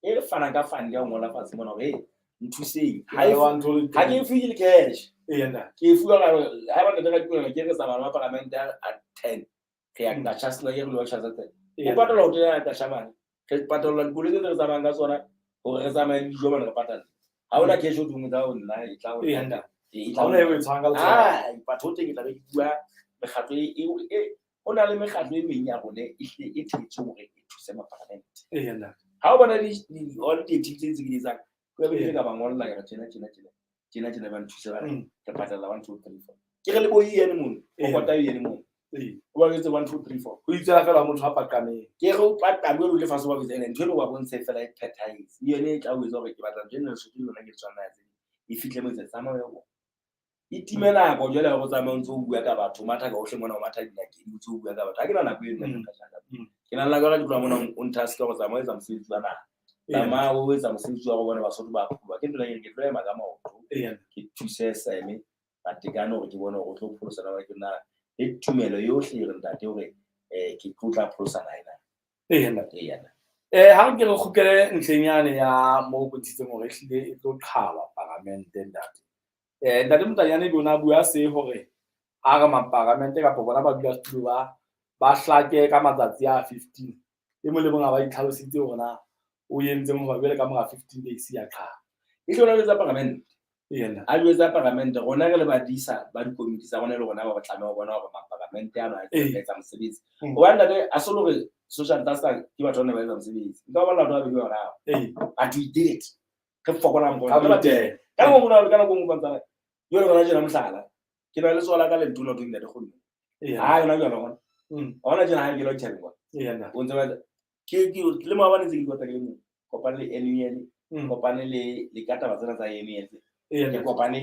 B: E re fanang ka fund ya ho ngola fatshe mona hore, hey, nthuseng. Ha e ha ke e fuwe le cash.
A: Eya ntate.
B: Ke e fuwa ka hore ha eba ntate ka tumelo ke re tsamaya le maparlamente a 10. Re ya Qacha sena ke re lo tjha tsa. O patala ho tena Qacha mane. Re patala dikoloi tse re tsamayang ka tsona hore re tsamaye le dijo mane re patala. Ha hona cash o dingwe tsa ho nna e tla ho.
A: Eya ntate.
B: E
A: Ha hona eo e tshwarang ka letsoho.
B: Ah, batho teng ke tla be ke bua mekgatlo e ho na le mekgatlo e meng ya rona e hlile e thetswe hore e thuse maparlamente.
A: Eya ntate.
B: Ha o bona di all di activities tse ke di etsang, ke be ke ka ba ngolla ka re tjena tjena tjena tjena tjena ba nthuse ba re re patala 1 2 3 4. Ke re le bo ene mono, o kota ene mono. O ba jwetse 1 2 3 4.
A: Ho itsela fela motho a paqameng.
B: Ke re o paqame o le fatshe ba jwetse ene ntho eno wa bontshe fela e phethahetse. Le yone e tla o etsa hore ke batla ntho ena Lesotho le lona ke tshwana ya tse. E fihle mo tsa tsamaya o yo. E time nako jwale ha o tsamaya o ntso o bua ka batho, o matha ka hohle mona, o matha dinakeng, o ntso o bua ka batho. Ha ke na nako eno ka jaka. Ke na le nako ya ke tloha mona o nthaske hore tsamaya o etsa mosebetsi wa naha. Tsamaya o etsa mosebetsi wa go bona Basotho ba pholoha. Ke ntho e ke tlo ema ka maoto. Ke thuse Seme Matekane hore ke bone hore o tlo pholosa na ke na le tumelo yohle e re ntate hore ke tlo tla pholosa naha ena.
A: Eya ntate.
B: Eya ntate.
A: Ha ke re kgutlele ntlheng yane ya moo o bontshitseng hore ehlile e tlo qhalwa paramente ntate. Ntate Motanyane ebe o na bua se hore a re maparamente kapa bona ba dula setulo ba hlake ka matsatsi a 15. E mong le mong a ba itlhalositse hore na o entseng hoba jwale ka mora 15 days ya qhala.
B: E tlo jwetsa paramente.
A: Eya ntate.
B: A jwetsa paramente rona re le badisa ba dikomiti tsa rona le rona ba tlameha ho bona hore maparamente ano a etsa mosebetsi. Hobane ntate a se le hore social cluster ke batho ba ne ba etsa mosebetsi. Nka ba batho ba bedi ba bararo. But we did it. Re fokolang bona.
A: Ka boitelo.
B: Ka nako nngwe ka nako nngwe ba jwale rona tjena mohlala. Ke na le tswala ka lentona teng ntate kgone. Ha yona jwale gona. Hona tjena ha ke lo tjhebe kwa.
A: Eya ntate.
B: O ntse ba ke le maobane ntse ke ikotla ke le mong. Kopane le NUL, kopane le ka taba tsena tsa NUL.
A: Eya
B: Ke
A: ntate.
B: kopane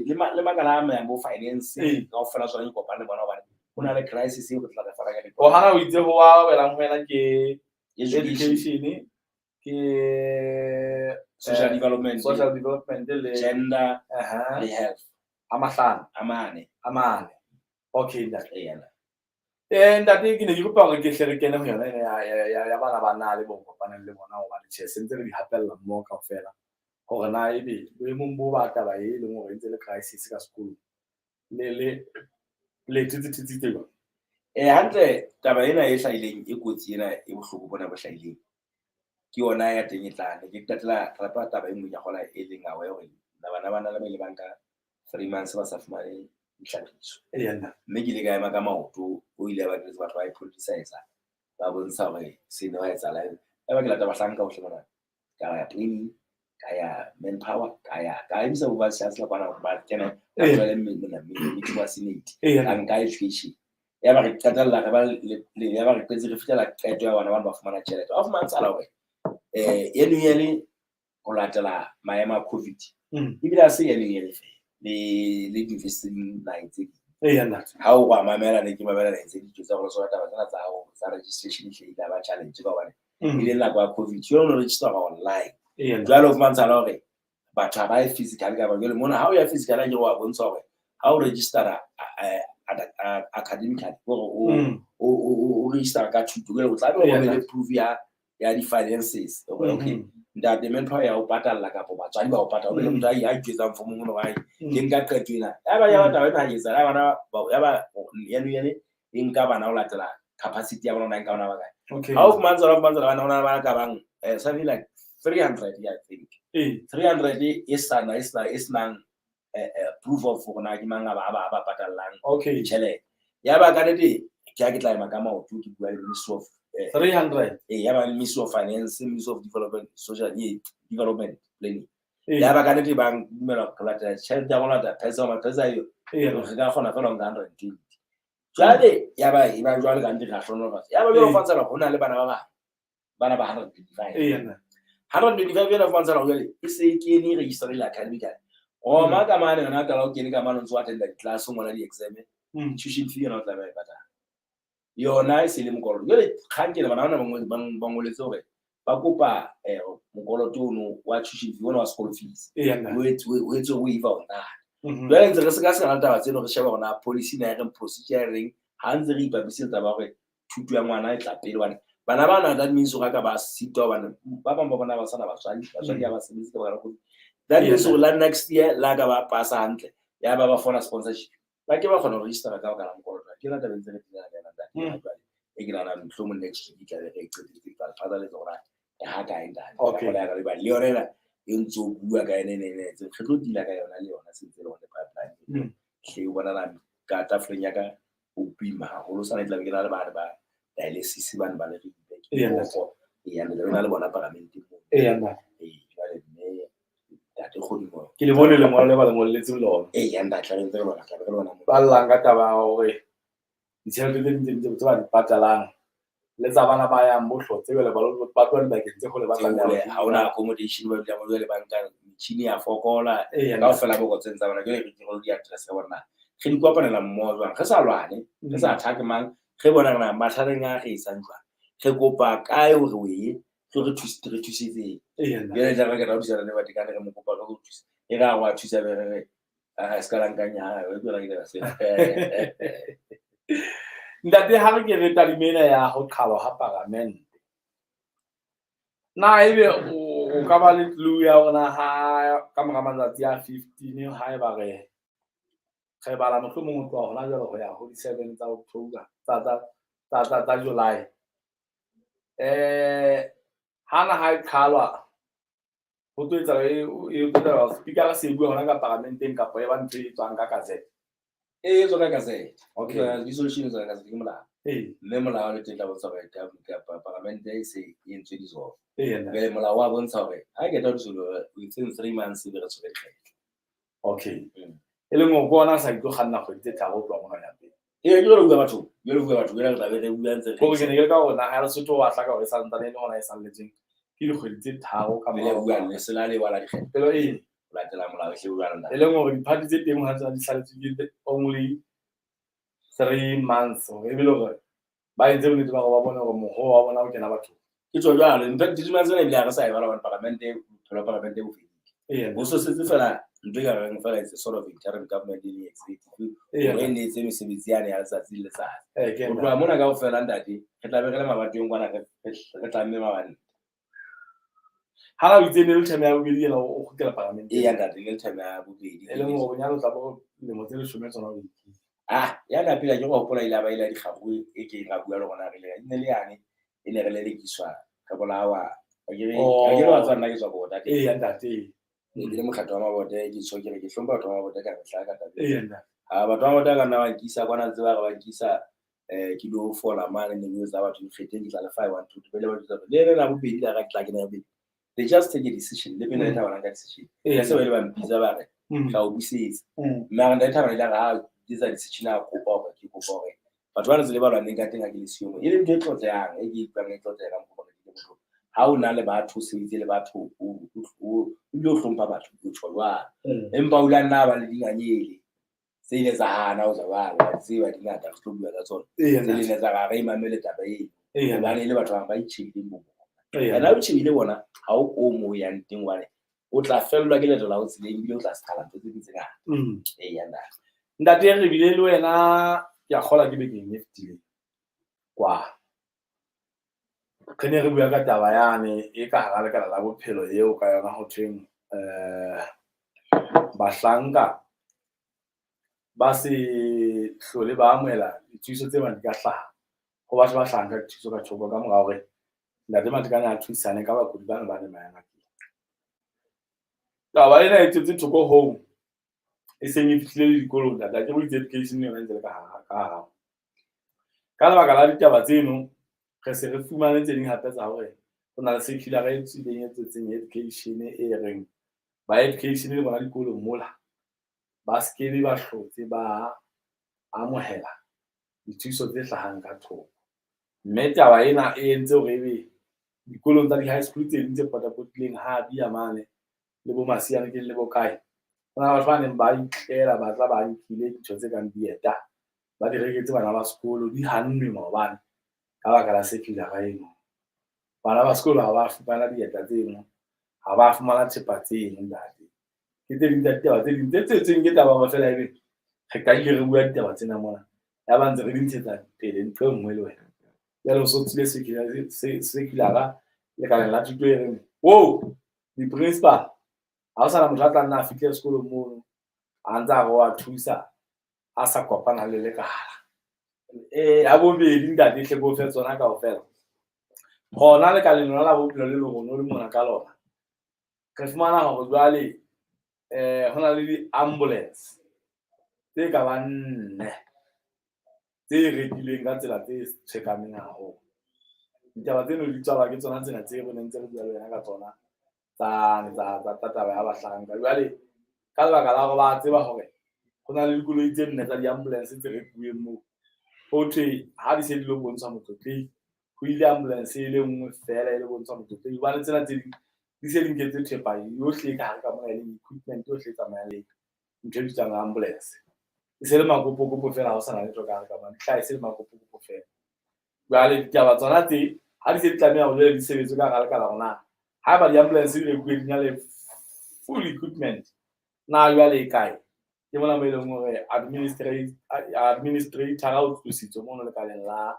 B: le makala a mang bo finance kaofela tsona ke kopane le bona hobane ho na le crisis eo re tla re fana ka
A: O hana o itse ho wa welang ho wena ke
B: Education.
A: education, ke
B: Social development,
A: social development le
B: gender le health.
A: A mahlano.
B: A mane.
A: A mane. Okay, ntate.
B: Eya ntate.
A: Ntate, ke ne ke kopa hore ke hle re kene ho yona ena ya bana ba na le bo kopaneng le bona, hobane tjhe, se ntse re di hatella mmoho kaofela hore na ebe boemong bo ba taba e leng hore e ntse le crisis ka sekolong, le thetsithetsitse jwang?
B: Hantle, taba ena e hlahileng e kotsi ena e bohloko bona bo hlahileng ke yona ya teng e tla ne ke qetela rapa taba e nngwe ke kgola e leng awe hore bana ba na le ba ile ba nka 3 months ba sa fumane ditlhapiso. Mme ke ile ka ema ka maoto, o ile ba keletse batho ba e politicize, ba bontsha hore se ne wa etsahala. Ya ba ke lata bahlanka hohle mona, ka ya planning, ka ya manpower, ka ya ka emisa bo vice chancellor kwana hore ba kene ba tswele mona meeting wa senate. Ka nka education, ya ba re qetella re ba ya ba re qetse re fihlela qeto ya bana ba fumana tjhelete, ba fumantshala hore eno ene ho latela maemo a COVID. Ebile ha se eno ene fela, le di-university naheng tse ding. Ha o wa mamela, ne ke mamela naheng tse ding tsa gore tsona taba tsena tsa hao tsa registration e hle ile ba challenge ka hobane e le nako ya COVID, jwale o no register online. Jwale o fumantshala hore batho ha ba ye physical ka ba jwale mona ha o ya physical, ke wa bontsha hore ha o registera academically, hore o register ka thuto, jwale o tlabe o be le proof ya di-finances hore okay, ntate, manpower ya o patalla kapa batswadi ba o patalla, o be le motho a itjwetsang for mongwe hore ke nka qeto ena. Ya ba taba ena ha e etsahala, ya bana ya ba yane yane e nka bana ho latela capacity ya bona, nka bana ba kae. Ha o fumantsha bana hona ba ka bang something like 300, I think 300 e sana e sena e senang proof of hore na ke mang a ba patallang tjhelete. Ya ba ka nnete ke ha ke tla ema ka maoto, ke bua le Ministry of
A: 300.
B: Ya ba Ministry of Finance, Ministry of Development, Social Development Planning. Ya ba ka nnete ba dumela ho latela tjhelete ya rona, pesa mapesa eo re ka kgona fela ho nka 120. Jwale ya ba e ba jwale ka nnete ra hlohonolofatsa. Ya ba jwale ho fumantshala ho na le bana ba bang, bana ba 125. 125 ena fumantshala jwale e se e kene registerile academically. Roma ka mane yona qala o kene ka mane, o ntso attenda di-class, o ngola di-exam. Tuition fee yona o tlameha e patala. Yona e se le mokoloto. Jwale kgang ke bana bana ba ngoletse hore ba kopa mokoloto ono wa tuition fee, ona wa school fees. O etswe waiver on that. Jwale ntse re seka-seka taba tseno, re sheba hore na policy na e reng, procedure e reng, ha ntse re ipapisitse taba ya hore thuto ya ngwana e tla pele, hobane bana bana, that means hore a ka ba sitwa, hobane ba bang ba bona ba sana batswadi, batswadi ha ba sebetse ka baka la COVID. That means hore la next year la ka ba pasa hantle, ya ba ba fona sponsorship, ba ke ba kgona ho registera ka baka la mokoloto. Ke yona taba e ntse re deala ka yona, ntate. Jwale e ke nahana mohlomong next week tla be re e qetetse, tla le phatlalatsa hore e ha kae, ntate. Le yona ena e ntse o bua ka yona ene, ene re tlo deala ka yona, le yona se ntse le hone pipeline. Hle o bonahala ka tafoleng ya ka o boima haholo sana, e tlabe ke na le bane ba dialysis, bane ba le
A: Ntate.
B: Eya, ntate, re na le bona paramenteng moo.
A: Ntate.
B: Ee, jwale mme ntate Kgodimo.
A: Ke le bone lengolo le ba le ngolletseng lona.
B: Eya ntate, tlabe ntse re bona, tlabe re bona moo.
A: Ba llang ka taba ya hore ditjhelete tse ding tse ba di patalang le tsa bana ba yang bo hlotse jwale ba tloha dibakeng tse hole, ba tlameha
B: Tse ha hona accommodation, ba dula mo, jwale ba nka metjhini ya fokola. Kaofela bo kotseng tsa bona. Jwale re ke re di address hore na re di kopanela mmoho jwang, re sa lwane, re sa attack mang, re bona hore na mathateng a re etsang jwang, re kopa kae hore o ye tlo re thuse, re thusetseng. Jwale tla re ke ra thusana le Vatikane, re mo kopa re go thusa, e re a wa thusa, be re re a se ka la nka nyaha e tswela ke taba sena.
A: Ntate, ha re ke re tadime ena ya ho qhalwa ha paramente, na ebe o ka ba le clue ya hore na ha ka mora matsatsi a 15, haeba re bala mohlomong ho tloha hona jwale ho ya ho di-7 tsa October, tsa July, ha na ha e qhalwa, ho tlo etsahala e tlo etsahala speaker se bua hona ka paramenteng kapa e ba ntho e tswang ka gazette?
B: E etswa ka gazette.
A: Okay.
B: Dissolution e tswa ka gazette, ke molao. Mme molao le teng tla bontsha hore paramente e se e entswe dissolve.
A: Ntate.
B: Jwale molao wa bontsha hore ha ke qeta ho dissolve within 3 months e be re tshwere dikgetho.
A: E leng hore ke ona a sa itlo kganna kgwedi tse 3 ho tloha mona ya pele.
B: Ee, ke jwale bua batho, jwale bua batho, jwale re tla be re bua ntse re
A: Hore ke ne ke le ka hore naha ya Lesotho wa hlaka hore e santsane e le hona e salletsweng ke dikgwedi tse 3 ka
B: pele
A: morao.
B: Bua le sela le wala dikgetho.
A: Pelo ee.
B: Ho latela molao hle bua ntate.
A: E leng hore di-party tse teng hona tsena di saletswe ke only 3 months hore ebile hore ba entse bonnete ba hore ba bone hore mohoo wa bona o kena bathong.
B: Ke tswa jwalo, in fact 3 months ena ebile ha re sa e bala hobane paramente, bophelo ba paramente bo fedile. Ho so setse fela ntho e ka reng fela it's a sort of interim government e leng executive hore e nne etse mesebetsi yane ya letsatsi le letsatsi. Ho tloha mona kaofela ntate, re tla be re le mabatoweng kwana re tlamme mabanta.
A: Ha o itse ne le term ya bobedi ena o kgutlela parlamenteng.
B: Eya ntate, ne le term ya bobedi.
A: E leng hore bonyane o tla bo lemo tse 10 tsona o ikile.
B: Ah, ya na pele ke go hopola ile ba ile ya dikgaru e ke ra bua le rona re le ne le yane e ne re lelekiswa re bolawa. Akere wa tswa nna ke tswa bota.
A: Eya ntate.
B: Ke le mokgatlo wa mabote ke tjho ke re ke hlompha batho ba mabote ka mehla ka taba.
A: Eya ntate.
B: Ha batho ba mabote ka nna ba nkisa kwana ntse ba re ba nkisa ke lo fola mane ne ke tsa batho dikgetheng ke tla le 5 1 2 3 le batho tsa le le la bobedi la ka ke tla kena ya bobedi. They just take a decision le pele tla bona ka decision. Se ba ile ba mpitsa ba re tla o busetsa. Mme a re ntate Thabane ile a re ha ke etsa decision a kopa hore ke kopa hore batho ba ntse le ba lwaneng ka teng ha ke le siyo mo. E le ntho e tlotlehang e ke ikutlwang e tlotleha ka mokgwa ke motho. Ha o na le batho o sebeditse le batho o ebile o hlompha batho o tjho jwalo. Empa o ile a nna ba le dingangele tse ile tsa hana ho tswa jwalo, wa di tseba di ngata re tlo bua ka tsona. Tse ile tsa re re mamele taba eno. Hobane e le batho ba bang ba itjhebileng bo bona. Ena o tjhebile bona ha o ko moo o yang teng hobane o tla fellwa ke leeto la ho tseleng ebile o tla qala ntho tse ding tse ngata. Eya ntate.
A: Ntate re bile le wena ke a kgolwa ke bekeng e fetileng kwa. Re ne re bua ka taba yane e ka hara lekala la bophelo eo ka yona ho thweng bahlanka ba se hlole ba amohela dithuso tse bang di ka hlaha ho batho ba hlahang ka dithuso ka thoko ka mora hore ntate Matekane a thusane ka bakudi bana ba neng ba ya ngakeng. Taba ena e tswetse thoko hoo e seng e fihlile le dikolong ntate, ha ke re o itse education yona e ntse le ka hara. Ka lebaka la ditaba tseno re se re fumane tse ding hape tsa hore ho na le circular e tswileng e tswetseng education e reng ba education le bona dikolong mola ba se ke ba hlotse ba amohela dithuso tse hlahang ka thoko. Mme taba ena e entse hore ebe dikolong tsa di-high school tse ding tse potapotileng ha Bia mane le bo Masianokeng le bo kae, ho na le batho ba neng ba itlela ba tla ba nkile dintho tse kang dieta ba di reketse bana ba sekolo di hannwe maobane ka baka la circular eno. Bana ba sekolo ha ba fumana dieta tseno, ha ba fumana thepa tseno ntate. Ke tse ding tsa ditaba tse ding tse tswetsweng ke taba hore feela ebe re qadile re bua ditaba tsena mona ya ba ntse re di ntshetsa pele ntho e nngwe le wena. Jwale o so tswile circular lekaleng la thuto e reng wo di-principal ha ho sana motho a tla nna a fihle sekolong mono a ntse a re wa thusa a sa kopana le lekala. Ya bobedi ntate hle ko fe tsona kaofela. Hona lekaleng lona la bophelo le leng rona le mona ka lona. Re fumana hore jwale ho na le di-ambulance tse ka bang 4 tse rekilweng ka tsela tse tshekameng haholo. Ditaba tseno di tswalwa ke tsona tsena tse re neng ntse re bua le wena ka tsona tsa taba ya bahlanka. Jwale ka lebaka la hore ba tseba hore ho na le dikoloi tse 4 tsa di-ambulance tse rekuweng moo, ho thwe ha di se di lo bontsha motlotlehi, ho ile ambulance e le nngwe feela e le bontsha motlotlehi. Hobane tsena tse ding di se di nketse thepa yohle e ka hare ka mona e leng equipment yohle e tsamayang le ntho e bitswang ambulance. E se le makopokopo feela, ha ho sana letho ka hare ka mona, di hlaha e se le makopokopo feela. Jwale ditaba tsona tse ha di se di tlameha hore jwale di sebetswe ka hara lekala hore na haeba di-ambulance di rekuwe di na le full equipment, na jwale e kae? Ke mona mo e leng hore administrator o tlositswe mono lekaleng la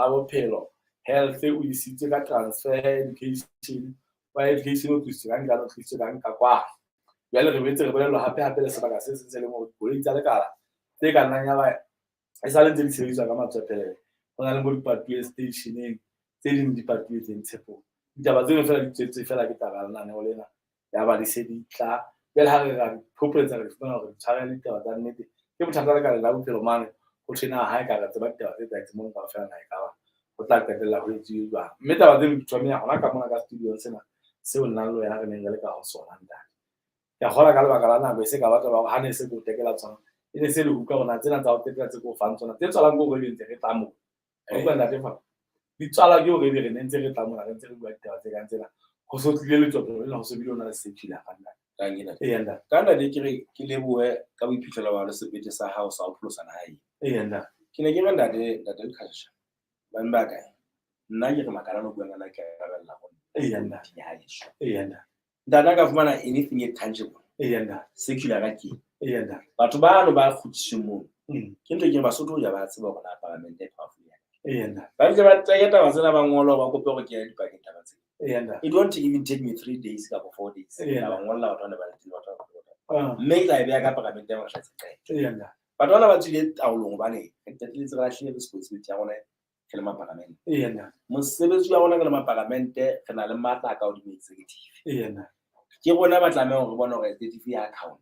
A: bophelo. Health o isitswe ka transfer, education, wa education o tlositswe ka nka, o tlositswe ka nka kwa. Jwale re boetse re bolellwa hape hape le sebaka se seng se leng hore dikoloi tsa lekala tse ka nnang ya ba e sale ntse di sebediswa ka matswepele. Ho na le bo dipatuwe stationeng tse ding di patuwe teng Tshepong. Ditaba tseno fela di tswetse fela ke taba ya lenaneo lena ya ba di se di tla. Jwale ha re ra di phopholetsa re di fumana hore di tshwarele ditaba tsa nnete. Ke bothata lekaleng la bophelo mane ho thwe na ha e ka re tseba ditaba tse etsahetseng mono kaofela na ekaba ho tla qetella ho etsuwe jwang. Mme taba tseno di thomeha hona ka mona ka studio sena seo nna le wena re neng re le ka ho sona ntate. Ke a kgolwa ka lebaka la nako e se ka ba taba hore ha ne se ke o tekela tsona e ne se le utlwa hore na tsena tsa ho tekela tse ke o fang tsona tse tswalang ke hore ebe ntse re tla moo. Wa utlwa ntate fa? Di tswalwa ke hore ebe re ne ntse re tla mona re ntse re bua ditaba tse kang tsena. Ho so tlile letswapelo lena ho so bile ho na le circular ga ntate. Eya ntate.
B: Ka ntate ke re ke lebohe ka boiphihlelo ba le sebete sa hao sa ho pholosa naha ena.
A: Eya ntate.
B: Ke ne ke re ntate, ntate Lekhasha, bang ba kae? Nna ke re makala no buang ka nna ke arabella ho nna.
A: Eya ntate.
B: Ya heso.
A: Eya ntate.
B: Ntate a ka fumana anything e tangible.
A: Eya ntate.
B: Secular ka ke.
A: Eya ntate.
B: Batho bano ba kgutlisweng mono. Ke ntho e ke Basotho ho ja ba tseba hore na paramente e powerful ya.
A: Eya ntate.
B: Ba ntse ba teke taba tsena ba ngola ba kope hore ke ya dipakeng taba tsena.
A: Eya ntate.
B: It won't even take me 3 days kapa 4 days.
A: Eya.
B: Ka ba ngolla batho bana ba le teng, batho ba ba.
A: Ah.
B: Mme ke tla e beha ka paramente ya Mahlatse qete.
A: Eya ntate.
B: Batho bana ba tswile taolong hobane re qetelletse re lahlile responsibility ya rona re le maparamente.
A: Eya ntate.
B: Mosebetsi wa rona re le maparamente re na le matla a ka hodimo executive.
A: Eya ntate.
B: Ke rona ba tlamehang hore re bone hore executive ya account.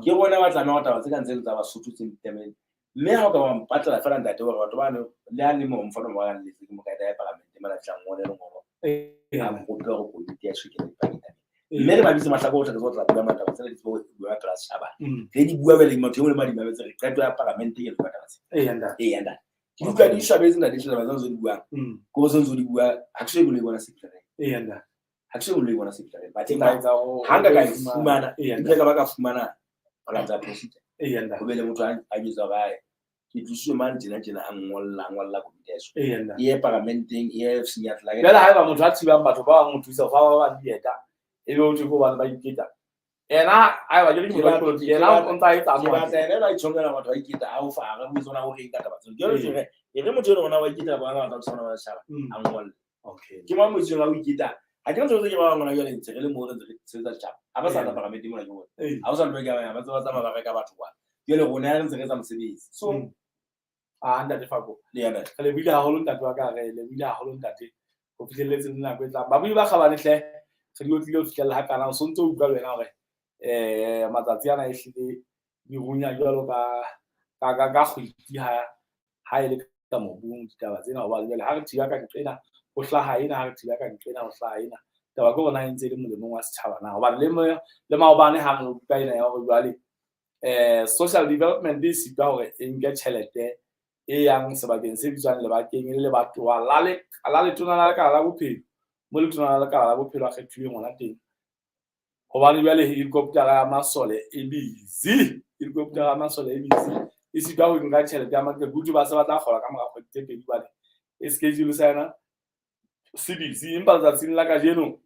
B: Ke rona ba tlamehang hore taba tse kang tseno tsa Basotho tse ntemeng. Mme ha o ka wa mpatlela feela ntate hore batho bano le ha le mong mfana wa letse ke mokaeda ya paramente mona tla ngole lengolo. A kope hore komiti ya tjhekele dipakeng. Mme re ba bitse mahlako ohle re tlo tla bua mataba tsena di tsebe ho bua pela setjhaba. Re di bua jwale motho e mong le mang a di mametse re qeto ya paramente ke re bua taba tsena.
A: Eya ntate.
B: Eya ntate. Ke utlwa di shwabetse ntate taba tsena tse di buang. Ke ho sentse o di bua ha ke so e bona secular.
A: Eya ntate.
B: Ha ke so e bona secular. But
A: Ke tla etsa hore
B: ha nka ka e fumana,
A: Eya
B: ebile ka ba ka fumana ho latsa procedure.
A: Eya ntate.
B: Ho be le motho a jwetsa hore ae, ke tlositswe mane tjena tjena a ngolla, a ngolla komiti ya heso.
A: Eya ntate.
B: E ye paramenteng, e ye senyatlelake.
A: Jwale haeba motho a thibang batho ba bang ho thusa ho fa ba bang dieta, ebe ho thwe ke hobane ba iketa. Yena haeba ke re ke motho wa dipolotiki, yena o ntsa etsa
B: Ke
A: mo.
B: batla yena ena a itshokela batho ba iketa, a o fa, a re botse hore na o reng ka taba tseo. Ke jwale ke re, e re motho enwa ona wa iketa, ba bangata ba tshwana ba setjhaba, a ngolle.
A: Okay.
B: Ke mang motho enwa wa iketa? Ha ke ntho tse ke ba bang hona jwale ntse re le moo re ntse re sebetsa setjhaba. Ha ba sa tla paramenteng mona ke bone. Ha o sa ntlo ke ba ba tse ba tsamaya ba reka batho kwana. Jwale rona re ntse re etsa mosebetsi. So
A: Ah, ntate Fako.
B: Le yena.
A: Re lebohile haholo ntate wa ka, re lebohile haholo ntate. Ho fihlelletse le nako e tlang. Babui ba kgabane hle, re di otlile ho fihlella ha kana. O sontso o utlwa le wena hore matsatsi ana e hlile di runya jwalo ka kgwiti ha e le ka mobung ditaba tsena, hobane jwale ha re thiba ka nqena ho hlaha ena, ha re thiba ka nqena ho hlaha ena. Taba ke hore na e ntse e le molemong wa setjhaba na, hobane le maobane ha re utlwa ena ya hore jwale social development e sitwa hore e nke tjhelete e yang sebakeng se bitswang Lebakeng, e le lebatowa la letona la lekala la bophelo, mo letona la lekala la bophelo a kgethilweng hona teng. Hobane jwale helicopter ya masole e busy, helicopter ya masole e busy, e sitwa ho nka tjhelete ya maqheku, ba se ba tla kgola ka mora kgwedi tse pedi hobane e schedule sa yona se busy. Empa letsatsing la kajeno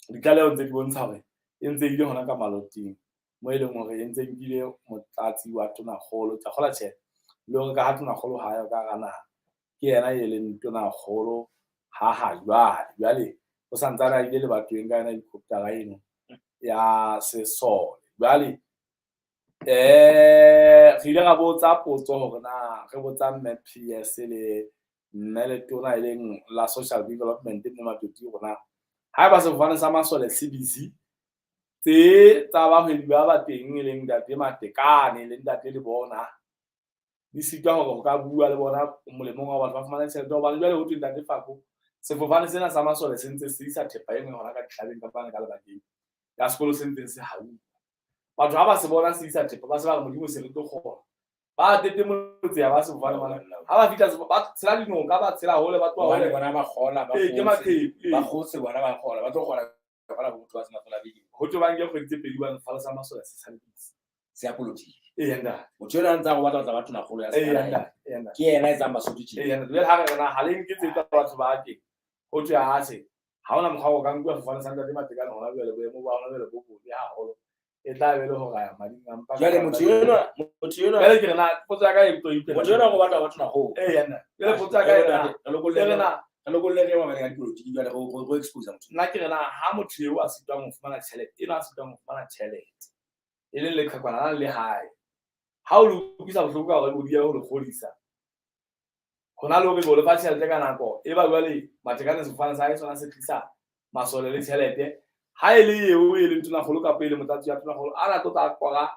A: ditlaleho ntse di bontsha hore e ntse e ile hona ka maloting, mo e leng hore e ntse nkile motlatsi wa tonakgolo, tla kgola tjhe, le hore ka ha tonakgolo ha yo ka hara naha, ke yena e leng tonakgolo ha ha jwale. Jwale o santsane a ile lebatoweng ka yona helicopter eno ya sesole. Jwale re ile ra botsa potso hore na re botsa mme PS le mme letona e leng la social development mme Matoti hore na haeba sefofane sa masole se busy, tse tsa bahwebi ba ba teng e leng ntate Matekane le ntate Lebona di sitwa hore ho ka bua le bona molemong wa batho ba fumane tjhelete, hobane jwale ho thwe ntate Fako sefofane sena sa masole se ntse se isa thepa e nngwe hona ka dihlabeng ka bana ka lebakeng ya sekolo se ntseng se hauwa. Batho ha ba se bona se isa thepa ba se ba re Modimo se re tlo kgona, ba tetemotse ya ba sefofane bana. Ha ba fihla ba tshela dinoka, ba tshela hole, ba tloha
B: Hobane
A: hole.
B: bona ba kgola, ba
A: Ee, ke
B: kgotse.
A: maqheku, ee.
B: Ba kgotse bona ba kgola, ba tlo kgola, ba kgola motho wa sena feela beke.
A: Ho thwe ba nke kgwedi tse pedi ba nfala sa masole se sa lebitse.
B: Se ya politiki.
A: Ee, ntate.
B: Motho enwa a ntse a go batla ho tla ba tonakgolo ya
A: Ee,
B: Sekala.
A: ntate. Ee, ntate.
B: Ke yena a etsang Basotho tjena.
A: Ee, ntate. Jwale ha re re na ha le nke tse tsa batho ba teng, ho thwe atjhe, ha hona mokgwa o ka nkuwa sefofane sa ntate Matekane hona jwale, boemo ba hona jwale bo bobe haholo. E tla be le hore a ya mading a mpa.
B: Jwale motho enwa, motho enwa.
A: Jwale ke re na, potso ya ka e tlo ipela.
B: Motho enwa o batla ho ba tonakgolo.
A: Ee, ntate. Jwale potso ya ka e na,
B: Re lokolle
A: ke re na,
B: re lokolle re mabaleng a dipolotiki jwale, re expose motho.
A: Nna ke re na, ha motho eo a sitwang ho fumana tjhelete, enwa a sitwang ho fumana tjhelete, e leng leqhekwana la le hae, ha o le utlwisa bohloko ka hore o diehe ho le kgodisa, hona le hore o le fa tjhelete ka nako, e ba jwale Matekane sefofane sa hae sona se tlisa masole le tjhelete. Ha e le eo e leng tonakgolo kapa e le motlatsi wa tonakgolo, a na tlo tla kora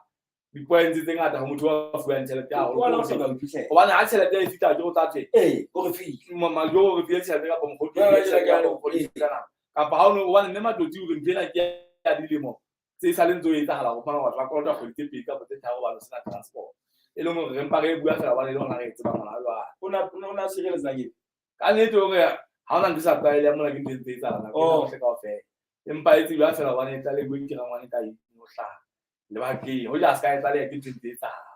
A: di-points tse ngata ho motho wa fuwang tjhelete haholo.
B: Wa na hloka ho iphihlella.
A: Hobane ha tjhelete e fihla ke o tla thwe,
B: Ee, o re file.
A: Majo o re file tjhelete kapa mokgotsi o
B: Jwale
A: re file tjhelete
B: jwale
A: kapa mokgotsi o re file nako. Kapa ha o no, hobane mme Matoti o re ntho ena ke ya dilemo tse sa le ntse o etsahala ho fumana batho ba kolota kgwedi tse pedi kapa tse tharo hobane o sena transport. E leng hore re mpa re e bua feela hobane e le hona re e tsebang hona jwale.
B: O na sireletsa ke?
A: Ka nnete hore ha hona ntho e sa tlwaelehang mona ke ntho e ntse e etsahala nako ena
B: Oh.
A: yohle kaofela. Empa e tsejwa feela hobane e tlalehuwe ke rangwane ka eng ho hlaha lebakeng. Hoja a se ka e tlaleha ke ntho e ntse e etsahala.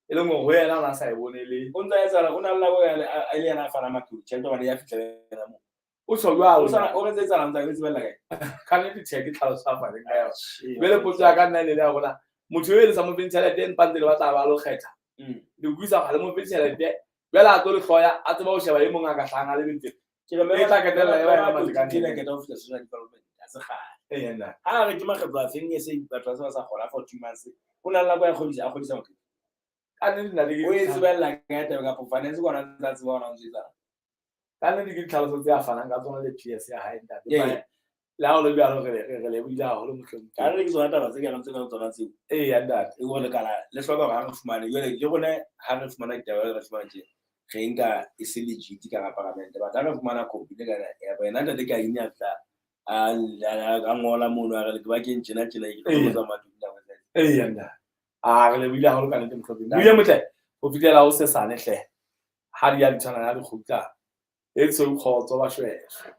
A: E leng hore ho yena o na sa e bone le
B: O ntse a etsahala, o na le nako a le yena a fana maphelo, tjhelete hobane ya fihla yena moo.
A: O O tjho jwalo.
B: O sana o re tse etsahalang tsa ke tsebella kae?
A: Ka nnete tjhe, ke tlhaloso a faneng ka yona. Jwale potso ya ka nna e le ya rona, motho eo e le sa mo feng tjhelete empa ntse le batla ba lo kgetha. Le utlwisa hore ha le mo fe tjhelete, jwale a tlo le hloya, a tseba ho sheba e mong a ka hlahang a le betere.
B: Ke re
A: E tla qetella e ba yona
B: ke
A: Matekane.
B: ke ho fihla social development ha se kgale.
A: Ee, nna.
B: Ha re ke makgetlo a feng e se batho ba se ba sa kgola for 2 months. O na le nako ya kgodisa a kgodisa motho.
A: Ka nnete nna le ke
B: O e tsebella kae taba kapa finance kona ntse a tseba hore o ntse etsahala.
A: Ka nnete ke ditlhaloso tse a fanang ka tsona le PS ya hae ntate.
B: Ee.
A: Le ha ho le jwalo re lebohile haholo mohlomong.
B: Ka re ke tsona taba tse ke reng tse ka tsona tseo.
A: Ee, ya ntate.
B: E hore lekala le hloka hore ha re fumane jwale le rona ha re fumana ditaba re fumana tje re nka e se legit ka hara parliament, but ha re fumana copy le kana ya yena ntate ka ine a tla a ngola mono a re ke bakeng tjena tjena ke
A: Ee.
B: tlo tsamaya tsamaya.
A: Ee, ya ntate. A re lebohile haholo ka nnete mohlomong. Moye motle ho fihlela ho sesane hle. Ha di ya di tshwana le kgutla. E tshweu kgotso ba shweshwe.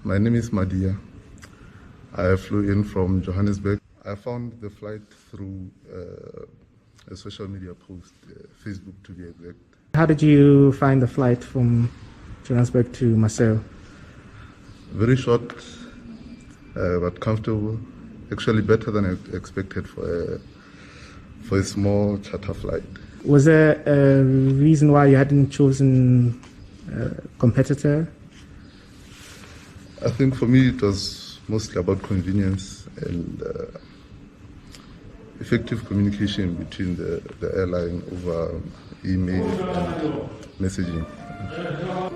C: My name is Madia. I flew in from Johannesburg. I found the flight through a social media post, Facebook to be exact.
D: How did you find the flight from Johannesburg to Maseru?
C: Very short, but comfortable. Actually better than I expected for a small charter flight.
D: Was there a reason why you hadn't chosen a competitor?
C: I think for me it was mostly about convenience and effective communication between the airline over email and messaging.